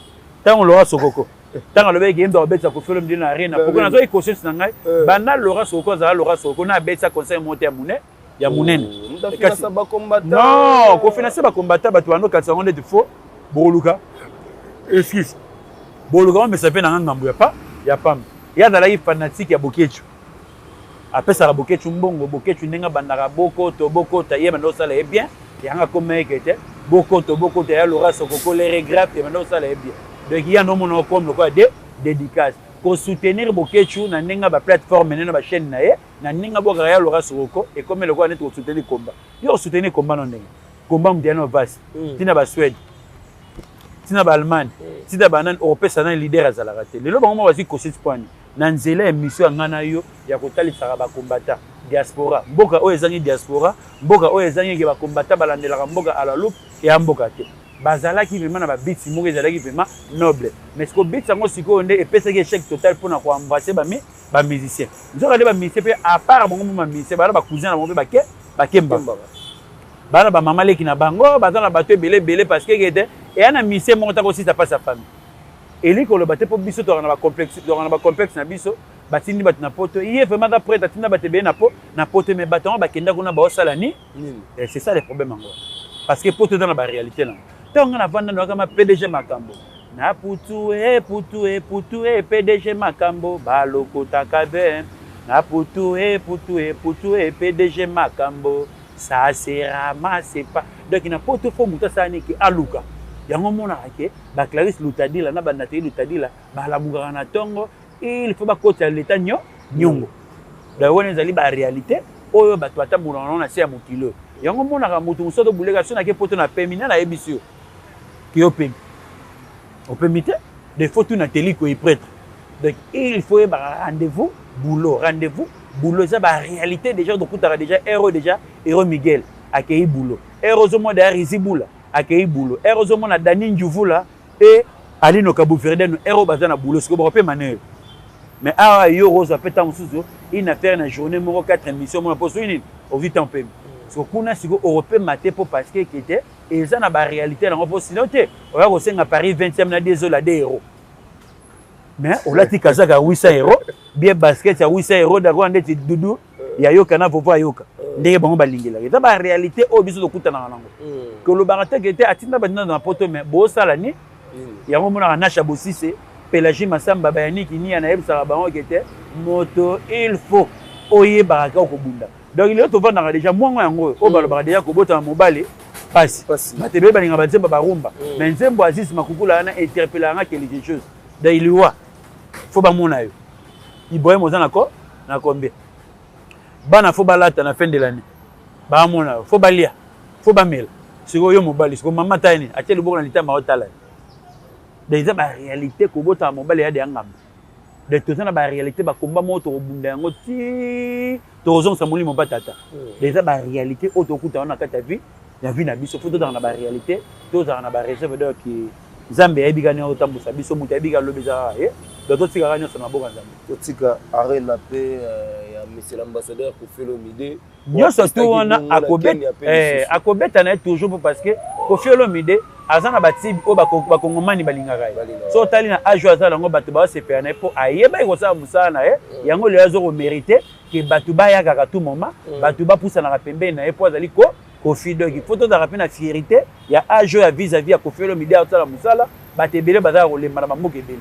Ntango Laura Sokoko, ntango alobaki ke ye moto akobetisa Kofi Olomide na arena, pourquoi nazwaki conscience na ngai? Banda Laura Sokoko azala Laura Sokoko na abetisa concert moko te ya monene, ya monene. Non, kofinanse bakombata, bato bando katisa yango ndeti fo bokoluka excuse, boluka bamesa mpe nanga ngambo ya pa ya pamba. Ye azalaki fanatique ya Bokecu, apesaka Bokecu mbongo. Bokecu ndenge abandaka bokoto bokota, ye banda osala ye bien. Yango akoma eke te bokoto bokota ya Lora Sokoko le regrette, ebanda osala ye bien. Donc ye anomona okome lokola de dédicace kosoutenir Bokecu na ndenge ya baplateforme nene, bachaîne na ye, na ndenge abwakaka ya Lora Sokoko, ekomi lokola neti kosoutenir komba. Yo kosoutenir komba no ndenge komba moto ya no vasi ntina Basuède, ntina Baallemagne, ntina banani, okopesa nani? Leader azalaka te. Lelo bango moko bazwi conscience poani na nzela ya émission ya ngai na yo ya kotalisaka bakombata diaspora. Mboka oyo ezangi diaspora, mboka oyo ezangi ke bakombata balandelaka mboka à la loupe, eya mboka te. Bazalaki vraiment na babiti moko ezalaki vraiment noble, mais sikoyo biti yango sikoyo nde epesaki échec total mpona koembrasser bami bamusicien. Nzoka nde bamusicien mpe, à part bango mo bamusicien, bana bacousin na bango mpe bake bakemba, bana bamama leki na bango, baza na bato ebele ebele, parce que ete eya na musicien moko ta kosisa mpasi ya famille. Elingi koloba te mpo biso tozalaka na bacomplexe, tozalaka na bacomplexe na biso. Batindi bato na poto, ye vraiment aza prêtre, atinda bato ebele na po na poto, mais bato yango bakenda kuna baosala ni? C'est ça le problème yango, parce que poto eza na baréalité nango. Ntango nga navanda nayokama PDG Makambo na putu e putu e putu e PDG Makambo balokotaka be na putu e putu e putu e PDG Makambo, ça se ramasse pas. Donc na poto fo moto asala niki, aluka yango. Omonaka ke baclarisse Lutadila na banateli Lutadila balamukaka na ntongo, il faut bakotela leta nyo nyongo. Donc wana ezali baréalité oyo bato batambolaka nango na se ya mokili oyo. Yango omonaka moto mosusu atobuleka so nake poto na pemi na nayebisi yo ke yo pemi, opemi te. De faut tuna teliko ye prêtre. Donc il faut yebaka rendez-vous boulot, rendez-vous boulot, eza baréalité. Déjà tokutaka déjà heure oyo, déjà hero Miguel akei boulot, heure ozomona déjà Risi Bula akei boulot, heure ozomona Dani Njuvula e Alino Kabuverdeno, heure oyo baza na boulot. Sikoyo bakopema na yo, mais awa yo ozwa mpe ntango mosusu une affaire na journée moko, quatre émission mona mpo soki nini ozwi temps pemi. Siko kuna sikoyo okopema te mpo parce que ekete eza na baréalité nango, mpo sinon te oya kosenga Paris 20e na 2 ola 2 euro, mais olati kazaka ya 800 euro, bien basket ya 800 euro, d'accord, ndeti dudu ya yoka na vovo ayoka ndenge bango balingelaka. Eza baréalité oyo biso tokutanaka nango. Kolobaka te ke te atinda batinda na poto, mais bosala ni yango. Omonaka Nasha Bosise, Pélagie Masamba, bayaniki nia, nayebisaka bango ke te moto il faut oyebaka kaka kobunda. Donc lelo tovandaka déjà mwango yango oyo, oyo balobaka déjà kobotama mobali pasi. Bato ebele balingaka banzembo barumba, mais nzembo Aziz Makukula wana interpelaka nga quelque chose. Donc liwa fo bamona yo, Ibrahim, oza na ko na combien bana fo balata na fin de l'année, bamona yo, fo balia, fo bamela. Sikoyo yo mobali, sikoyo mama tani atie loboko na litama, otala. Donc eza baréalité, kobotama mobali ya deya ngambo. Donc toza na baréalité, bakomba moko tokobunda yango ti tokozongisa molimo mpa tata. Donc eza baréalité oyo tokutana na kati ya vie, ya vie na biso. Fo tozala na baréalité, tozala na baréserve. Donc Nzambe ayebi kaka ndenge akotambusa biso, moto ayebi kaka lobi eza kaka ye. Donc totikaka nyonso na maboko ya Nzambe. Totika arena mpe ya monsieur l'ambassadeur Kofi Olomide. Nyonso tu wana akobeta na ye toujours mpo parce que Kofi Olomide aza na batibe oyo bakongomani balingaka ye. So otali na age oyo aza nango, bato baosepela na ye mpo ayebaki kosala mosala na ye. Yango lelo azo komérite ke bato bayakaka tout moment, bato bapusanaka pembeni na ye mpo azali ko Kofi. Donc il faut tozalaka mpe na fierité ya age oyo ya vis-à-vis ya Kofi Olomide. Asala mosala, bato ebele bazalaka kolemba na bamboka ebele,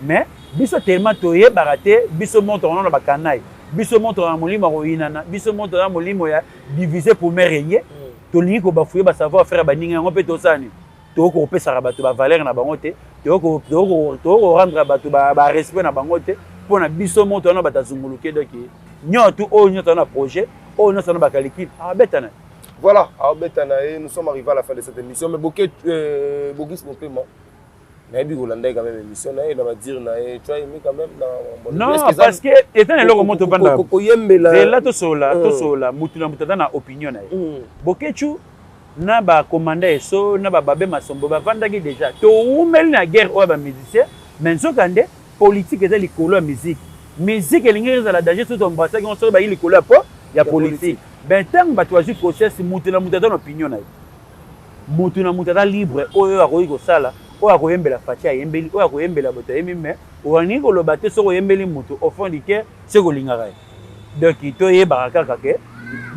mais biso tellement toyebaka te. Biso moko tokona na bakanai, biso moko tokona molimo ya koyinana, biso moko tokona molimo ya diviser pour mieux régner. Tolingi kobafuye basavoir faire baninga yango mpe tosala nini? Tokoki kopesaka bato bavaleur na bango te, tokoki korendre bato barespect na bango te mpo na biso moko towana bato azunguluke. Donc nyonso tu oyo, nyonso wana projet oyo, nyonso wana bakalikile abetana. Voilà, aobeta na ye, nous sommes arrivés à la fin de cette émission, mais Boke, Bogis Mopema, nayebi kolanda ye quand même émission na ye na badire na ye, tu as aimé quand même na Non, parce que eza na eloko moto ovanda koyembela zela tosola tosola mutu na mutu aza na opinion na ye. Boketshu na bakomanda eso na bababe masombo bavandaki déjà, towumeli na guerre oyo ya bamusicien, mais nzokande politique eza likolo ya musique. Musique elingi ezala danger soki toembrasaki ngo, soki bayi likolo ya po ya politique. Ben, ntango bato bazwi conscience, mutu na mutu aza na opinion na ye, mutu na mutu aza libre. Oyo akoki kosala, oyo akoyembela Fatshi ayembeli, oyo akoyembela bato ayembi, mais olingi koloba te soki oyembeli moto au fond du cœur, soki olingaka ye. Donc toyebaka kaka ke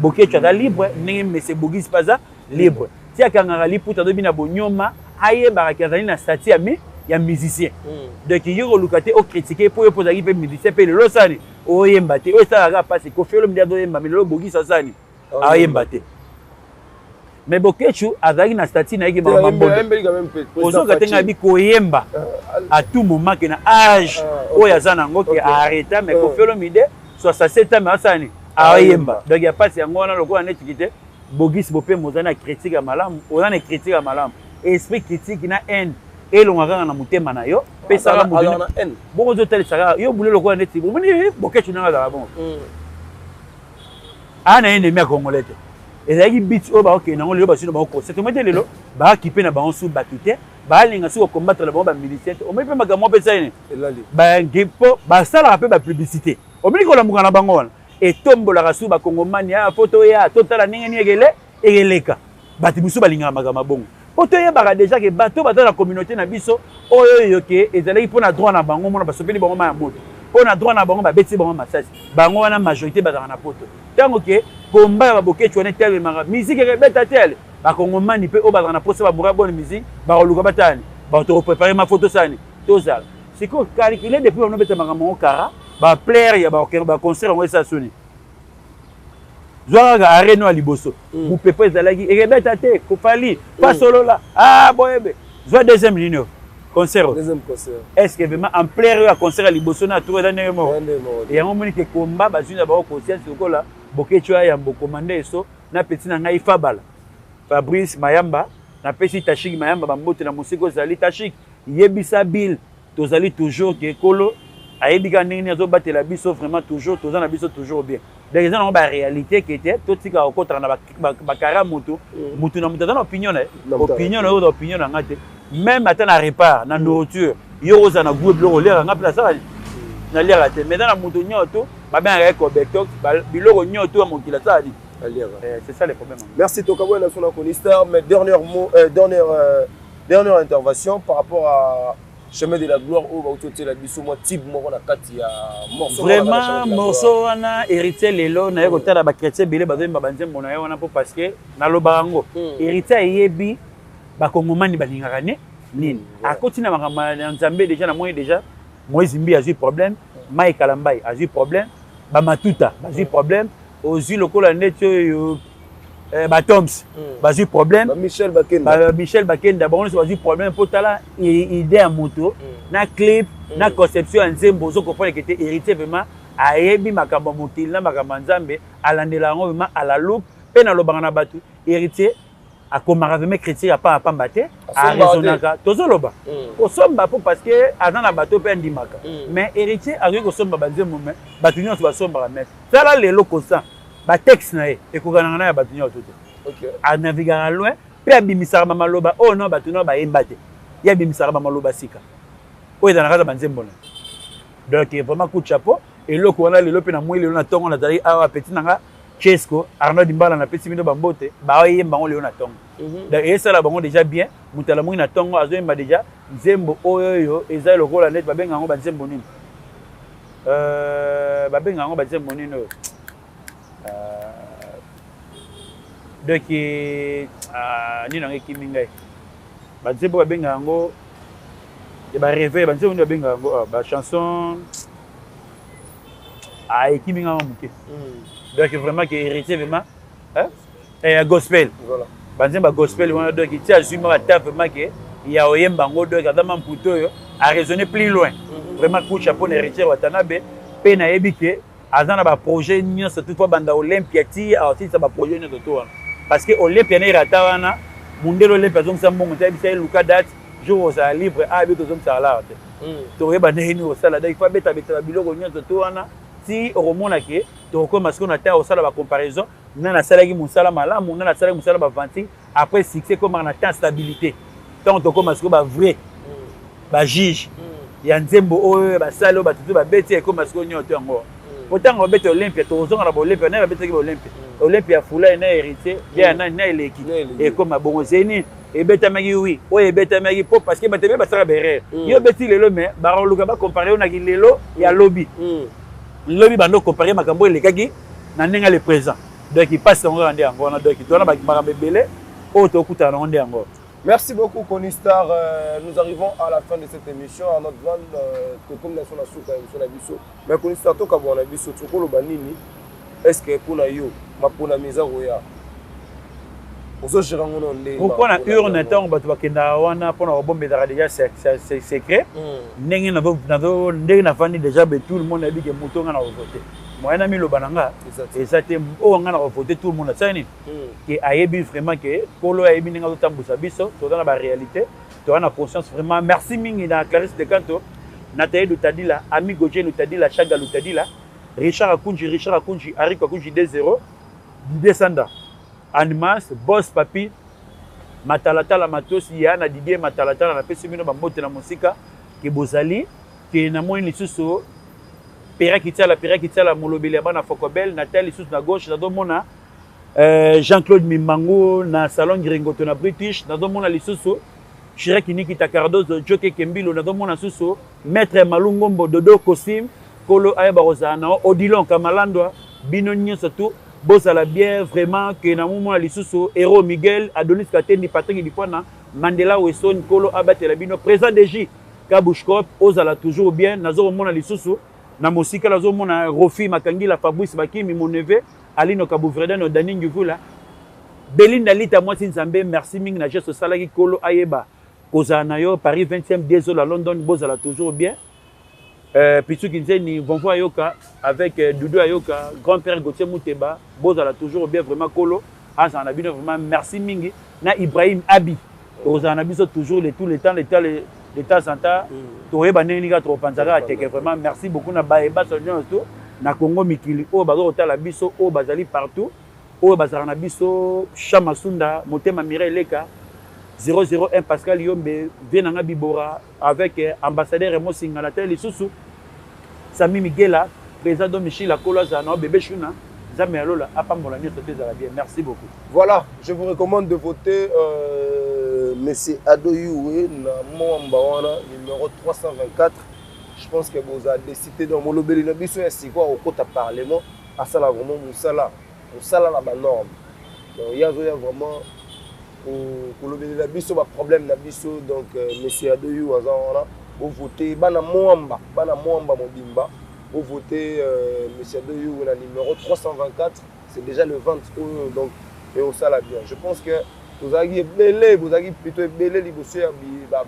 Boketshu aza libre ndenge mese Bogisi mpe aza libre. Ti akangaka liputa, azobi na bonyoma, ayebaka ke azali na statut ya mi ya musicien. Donc ye koluka te ocritiquer mpo yo mpo ozalaki mpe musicien mpe lelo osani oyemba te. Oyo esalaka mpasi, Koffi Olomide azoyemba, mais lelo Bogisi asani ayemba te. Mais Boketshu azalaki na statut na ye ke ozoka te. Ngai bi koyemba à tout moment ke na âge oyo aza nango ke arrêta, mais Koffi Olomide 67 ans, mais asani ayemba. Donc ya mpasi yango wana lokola netiki te. Bogisi Bopemba, oza na critique ya malamu, oza na critique ya malamu. Esprit critique na haine elonga kaka na motema na yo. Pesaka moto bongo, ozotalisa kaka yo bule lokola neti omoni Boketshu ndenge azalaka bongo. Aa na ennemi ya Congolais te. Ezalaki bit oyo bakokende yango lelo, bazwi na bango concert. Omoi te lelo baakipe na bango su bato te, balinga soki kocombattre na bango bamilitaire te. Omoi mpe makambo mpe esali nini mpo basalaka mpe bapublicité. Omoni kolamuka na bango wana etombolaka su bakongomani aya po toya totala ndenge nini ekele ekeleka. Bato mosusu balingaka makambo bongo mpo toyebaka déjà ke bato baza na communauté na biso oyo oyo ke ezalaki mpo na droit na bango. Mona basopeli bango mai ya moto mpo na droit na bango, babeti bango masasi. Bango wana majorité bazalaka na poto. Ntango ke komba ya baBoketshu wana etelemaka, musique ekebeta te. Ale bakongomani mpe oyo bazalaka na posa baboura bonne musique, bakoluka batani bato koprépare mafoto sani tozala sikoyo calcule depuis bano beta makambo yango kara baplaire ya baconcert yango esa soni. Zwa kaka areno ya liboso, mopepe ezalaki ekebeta te. Kofali pasolola ah boyebe. Zwa deuxième ligne concert. Deuxième concert. Est ce que vraiment ampleur oyo ya concert ya liboso na tour eza ndenge moko? Yango omoni ke komba bazwi na bango conscience lokola Boketshu ya yambo komanda eso na petit na ngai Fabala Fabrice Mayamba. Napesi Tashik Mayamba bambote na mosika ozali. Tashik, yebisa Bill tozali toujours ke kolo ayebi kaka ndenge nini azobatela biso. Vraiment toujours toza na biso toujours bien. Donc eza nango baréalité ke te totika kokotaka na bakara motu. Motu na moto aza na opinion na ye, opinion na yo oza opinion na nga te. Même ata na repart na nourriture, yo ozala na goût biloko oliaka, nga mpe nasala naliaka te. Mais eza na moto nyonso babengaka ye cobectox, biloko nyonso ya mokili asala nini. C'est ça le problème. Merci Tokaboy National Conister. Mais dernier mot, dernière intervention par rapport à Chemin de la gloire oyo bauti otiela biso mwa type moko na kati ya morceau. Vraiment morceau wana Héritier lelo naye kotala bachrétien ebele bazoyemba banzembo na ye wana mpo parce que nalobaka yango, Héritier ayebi bakongomani balingaka ne nini. Akoti na makambo ya Nzambe déjà. Namoni déjà Moïse Mbi azwi problème, Mike Kalambai azwi problème, bamatuta bazwi problème, ozwi lokola neti oyo batoms bazwi problème. Michel Bakenda. Michel Bakenda, bango nyonso bazwi problème mpo tala idée ya moto na clip na conception ya nzembo. Ozo comprendre ke te Héritier vraiment ayebi makambo ya mokili na makambo ya Nzambe, alandela yango vraiment à la loupe. Mpe nalobaka na bato, Héritier akomaka vraiment critique ya pamba pamba te, araisonnaka. Tozoloba kosomba mpo parce que aza na bato mpe andimaka, mais Héritier akoki kosomba banzembo, mais bato nyonso basombaka. Mais tala lelo constant batexte na ye ekokanaka na ya bato nyonso te. Anavigaka loin mpe abimisaka bamaloba oyo no bato no bayemba te. Ye abimisaka bamaloba sika oyo ezalaka kaka banzembo na. Donc vraiment coup de chapeau. Eloko wana lelo mpe na moi lelo na ntongo nazalaki awa, petit na nga Chesco Arnaud Dimbala, napesi bino bambote. Baoyemba yango lelo na ntongo, donc esala bango déjà bien. Moto alamongi na ntongo azoyemba déjà nzembo oyo oyo eza lokola neti babenga yango banzembo nini, babenga yango banzembo nini oyo. Donc nini yango ekimi ngai, banzembo babenga yango ya baréveil, banzembo nini babenga yango, bachanson ekimi ngai moke. Donc vraiment ke Héritier vraiment ya gospel, banzembo ya gospel wana, donc ti azwi ma bata vraiment ke ya oyemba yango. Donc aza ma mputu oyo araisonner plus loin. Vraiment coup chapeau na Héritier Watanabe. Mpe nayebi ke aza na baprojet nyonso tu po banda Olympia ti aosilisa baprojet nyonso tu wana. Parce que Olympia na erata wana, mundele Olympia azongisa mbongo te, ayebisa ye luka date, jour ozala libre, ah biso tozongisaka lara te. Tokoyeba ndenge nini kosala, donc il faut abetabeta ba biloko nyonso to wana ti okomona ke tokokoma sikoyo na temps kosala ba comparaison, nani asalaki mosala malamu, nani asalaki mosala ba vantile. Après succès ekomaka na temps stabilité, ntango tokoma sikoyo ba vrai ba juge ya nzembo oyo basali oyo bato to babeti, ekoma sikoyo nyonso to yango. Po ntango babeti Olympia, tokozonga na baolympia naye babetaki baolympia, Olympia ya Fulai na Héritier ya nani na eleki, ekoma bongo zeni ebetamaki wi oyo ebetamaki po parce que bato ebele basalaka baerreur. Yo obeti lelo, mais bakoluka bacompare yo naki lelo ya lobi lobi, bando compare makambo elekaki na ndenge le présent. Donc ipasi yango kaka nde yango wana. Donc towana makambo ebele oyo tokutana nango nde yango. Merci beaucoup, Kony Star. Nous arrivons à la fin de cette émission. À notre van, comme dans son souka, émission na biso. Mais Kony Star, toka bona biso, tokolo banini. Est-ce que pour na yo, ma pona misa roya. Ozo gérer ngono nde. Pourquoi na urne ntango bato bakendaka wana mpona kobombelaka déjà secret? Ndenge nazo ndenge nafandi déjà be, tout le monde ayebi ke moto nga na kovote, moyen na miloba na nga eza te. Oyo nga na kovote, tout le monde asali nini ke ayebi vraiment ke kolo ayebi ndenge azotambusa biso. Toza na baréalité, toza na conscience vraiment. Merci mingi na Clarisse Decanto, Nathalie Lutadila, Ami Goje Lutadila, Chaga Lutadila, Richard Akunji, Richard Akunji, Ariko Akunji 2-0, Didier Sanda, Animas, Boss Papi, Matalatala Matosi, ya na Didier Matalatala, napesi bino bambote na mosika ke bozali ke namoni lisusu Pera Kitiala, Pera Kitiala, molobeli ya bana Fokobel. Natali lisusu na gauche, nazomona Jean-Claude Mimbangu na Salon Gringoto na British, nazomona lisusu Chirac Nikita Cardozo, Joke Kembilo, nazomona lisusu Maître Malungombo, Dodo Kosim, Kolo ayeba kozala na Odilon Kamalandwa, bino nyonso tu bozala bien vraiment ke namomona lisusu Hero Miguel, Adonis Katendi, Patrick Dipwana, Mandela Wesson, Kolo abatela bino, président DJ Kabushkop, ozala toujours bien. Nazokomona lisusu na mosika, nazomona Rofi Makangila, Fabrice Bakimi, mon neveu Alino Kabuvredano, Dani Nguvula, Belinda Lita mwasi Nzambe, merci mingi na geste osalaki, Kolo ayeba kozala na yo. Paris 20e Dezola London, bozala toujours bien. Pichu Kinzeni, Vonvo Ayoka, avec Doudou Ayoka, grand-père Gauthier Mouteba, bozala toujours bien vraiment, Kolo azala na bino vraiment. Merci mingi na Ibrahim Abi, ozala na biso toujours le tout le temps, le temps le temps en temps, toyeba ndenge nini kaka tokopanzaka teke vraiment. Merci beaucoup na bayeba nyonso na Congo mikili oyo baza kotala biso, oyo bazali partout, oyo bazalaka na biso, Chama Sunda, Motema Mireille Leka 001, Pascal Yombe, vie nanga Bibora avec ambassadeur Remo Singala te lisusu Sami Miguela, président Don Michel Akolo azala na bébé Shuna, Nzambe ya lola apambola nyonso te, ezala bien. Merci beaucoup. Voilà, je vous recommande de voter monsieur Ado Yuwe na Mwamba wana numéro 324. Je pense que vous avez décidé dans molobeli na biso ya sikoyo okota parlement, asala vraiment mosala, mosala na ba norme. Donc ya zo ya vraiment kolobelela biso ba problème na biso. Donc monsieur Ado Yuwe aza wana, vous votez bana Mwamba, bana Mwamba mobimba, vous votez monsieur Ado Yuwe na numéro 324, c'est déjà le 20 oyo, donc et osala bien. Je pense que tozalaki ebele, bozalaki plutôt ebele liboso ya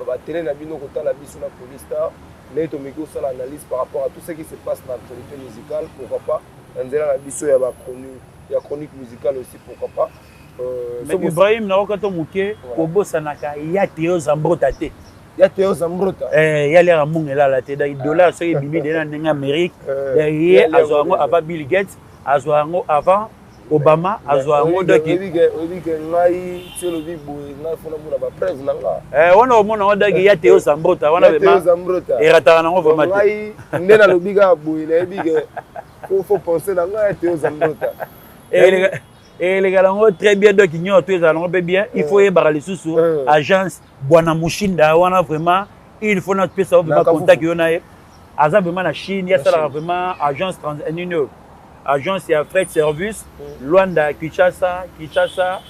batele na bino kotala biso na Kony Star, ndenge tomeki kosala analyse par rapport à tout ce qui se passe na actualité musicale, pourquoi pas na nzela na biso ya bachronique, ya chronique musicale aussi, pourquoi pas. Mais Ibrahim, nayoka to moke kobosanaka ya Théo Zambrota te. Ya Théo Zambrota. Ya lera mbongo elala te, donc dollar soki ebimi de na ndenge Amérique, ye azwa yango avant Bill Gates, azwa yango avant Obama, azwa yango. Donc oyebi ke ngai ti olobi boye, ngai fona mona bapreuve na nga. Wana omona ngo, donc ya Théo Zambrota wana vraiment erataka nango vraiment te. Ngai nde nalobi kaka boye, nayebi ke faut penser na ngai ya Théo Zambrota. Elekala yango très bien, donc nyonso to ezala yango mpe bien. Il faut oyebaka lisusu agence Bwana Mushinda wana, vraiment il faut napesa yo vraiment contact yo na ye, aza vraiment na Chine, ye asalaka vraiment agence nini oyo, agence ya fret service, Luanda Kinshasa, Kinshasa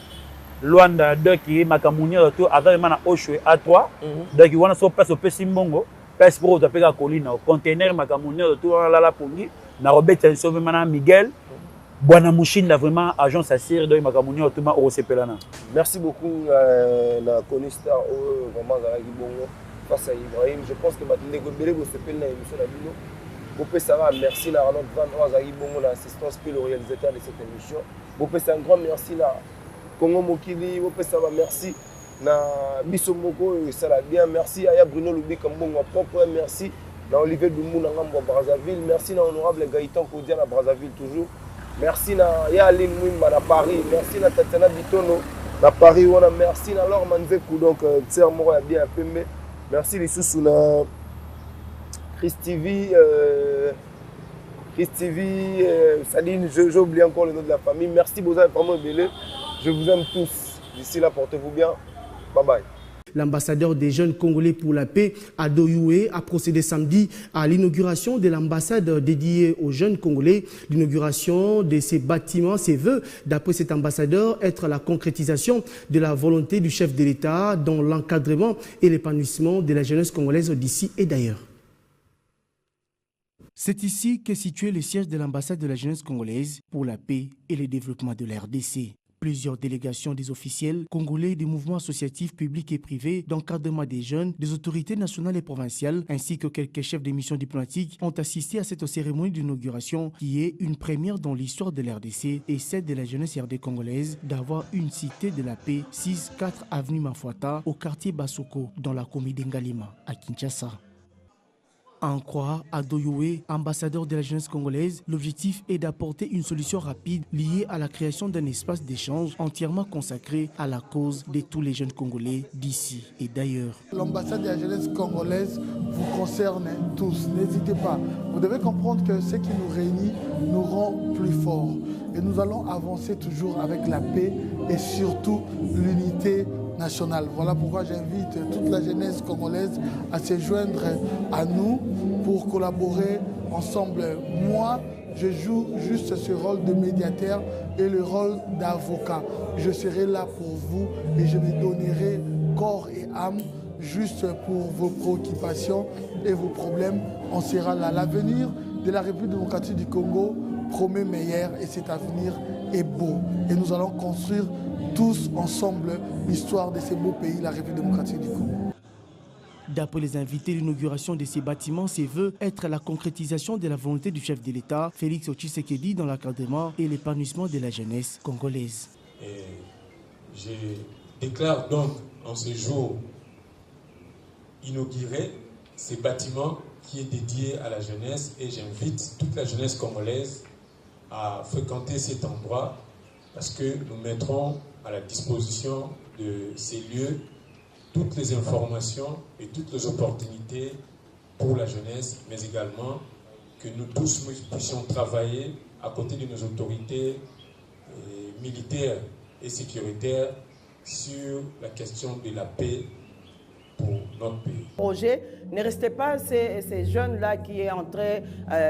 Luanda, donc makambo nyonso to aza vraiment na Oshwe A3. Donc wana so place opesi mbongo, place mpo ozwa mpe kaka koli na container, makambo nyonso to wana lala pongi na kobetisa biso vraiment na Miguel Bwana Mushinda, vraiment agence asire, donc makambo nyonso tuma okosepela na. Merci beaucoup na Kony Star oyo vraiment azalaki bongo face à Ibrahim. Je pense que bato ndeko ebele bosepeli na émission na bino, bopesaka merci na Arnold Van oyo azalaki bongo na assistance mpe le réalisateur de cette émission. Bopesa un grand merci na Congo Mokili, bopesa ba merci na biso moko oyo esala bien. Merci aya Bruno Lubika mbongo propre, merci na Olivier Dumbu na ngambo ya Brazzaville, merci na honorable Gaëtan Kodia na Brazzaville toujours. Merci na ya Aline Mwimba na Paris, merci na Tatiana Bitono na Paris wana, merci na Laure Manzeku donc euh, moko ya bien ya pembe. Merci lisusu na Chris TV euh, Chris TV, euh, Saline, j'ai oublié encore le nom de la famille. Merci, vous avez vraiment belé. Je vous aime tous. D'ici là, portez-vous bien. Bye bye. L'ambassadeur des jeunes Congolais pour la paix, Ado Yué, a procédé samedi à l'inauguration de l'ambassade dédiée aux jeunes Congolais. L'inauguration de ces bâtiments, ses vœux, d'après cet ambassadeur, être la concrétisation de la volonté du chef de l'État dans l'encadrement et l'épanouissement de la jeunesse congolaise d'ici et d'ailleurs. C'est ici qu'est situé le siège de l'ambassade de la jeunesse congolaise pour la paix et le développement de la RDC. Plusieurs délégations des officiels congolais, des mouvements associatifs publics et privés, d'encadrement des jeunes, des autorités nationales et provinciales, ainsi que quelques chefs des missions diplomatiques ont assisté à cette cérémonie d'inauguration qui est une première dans l'histoire de la RDC et celle de la jeunesse RD congolaise d'avoir une cité de la paix 6-4 avenue Mafuata au quartier Basoko dans la commune d'Ngalima à Kinshasa. En croire Ado Yué, ambassadeur de la jeunesse congolaise, l'objectif est d'apporter une solution rapide liée à la création d'un espace d'échange entièrement consacré à la cause de tous les jeunes Congolais d'ici et d'ailleurs. L'ambassade de la jeunesse congolaise vous concerne tous, n'hésitez pas. Vous devez comprendre que ce qui nous réunit nous rend plus forts. Et nous allons avancer toujours avec la paix et surtout l'unité nationale. Voilà pourquoi j'invite toute la jeunesse congolaise à se joindre à nous pour collaborer ensemble. Moi, je joue juste ce rôle de médiateur et le rôle d'avocat. Je serai là pour vous et je me donnerai corps et âme juste pour vos préoccupations et vos problèmes. On sera là. L'avenir de la République démocratique du Congo promet meilleur et cet avenir est beau. Et nous allons construire tous ensemble l'histoire de ce beau pays, la République démocratique du Congo. D'après les invités, l'inauguration de ces bâtiments se veut être la concrétisation de la volonté du chef de l'État, Félix Tshisekedi, dans l'encadrement et l'épanouissement de la jeunesse congolaise. Et je déclare donc en ce jour inauguré ces bâtiments qui est dédié à la jeunesse et j'invite toute la jeunesse congolaise à fréquenter cet endroit parce que nous mettrons à la disposition de ces lieux toutes les informations et toutes les opportunités pour la jeunesse, mais également que nous tous puissions travailler à côté de nos autorités militaires et sécuritaires sur la question de la paix pour notre pays. Projet, ne restez pas ces jeunes-là qui est en train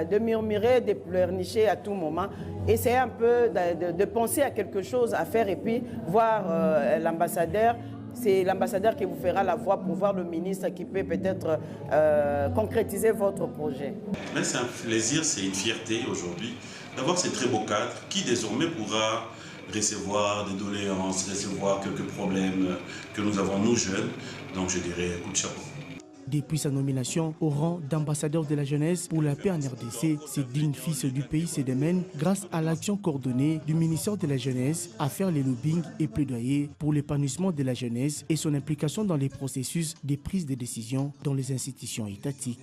de murmurer, de pleurnicher à tout moment. Essayez un peu de penser à quelque chose à faire et puis voir l'ambassadeur. C'est l'ambassadeur qui vous fera la voix pour voir le ministre qui peut peut-être concrétiser votre projet. Mais c'est un plaisir, c'est une fierté aujourd'hui d'avoir ces très beaux cadres qui désormais pourra recevoir des doléances, recevoir quelques problèmes que nous avons nous jeunes. Donc je dirais coup de chapeau. Depuis sa nomination au rang d'ambassadeur de la jeunesse pour la paix en RDC, ce digne fils du pays se démène grâce à l'action coordonnée du ministère de la Jeunesse à faire les lobbying et plaidoyer pour l'épanouissement de la jeunesse et son implication dans les processus de prise de décision dans les institutions étatiques.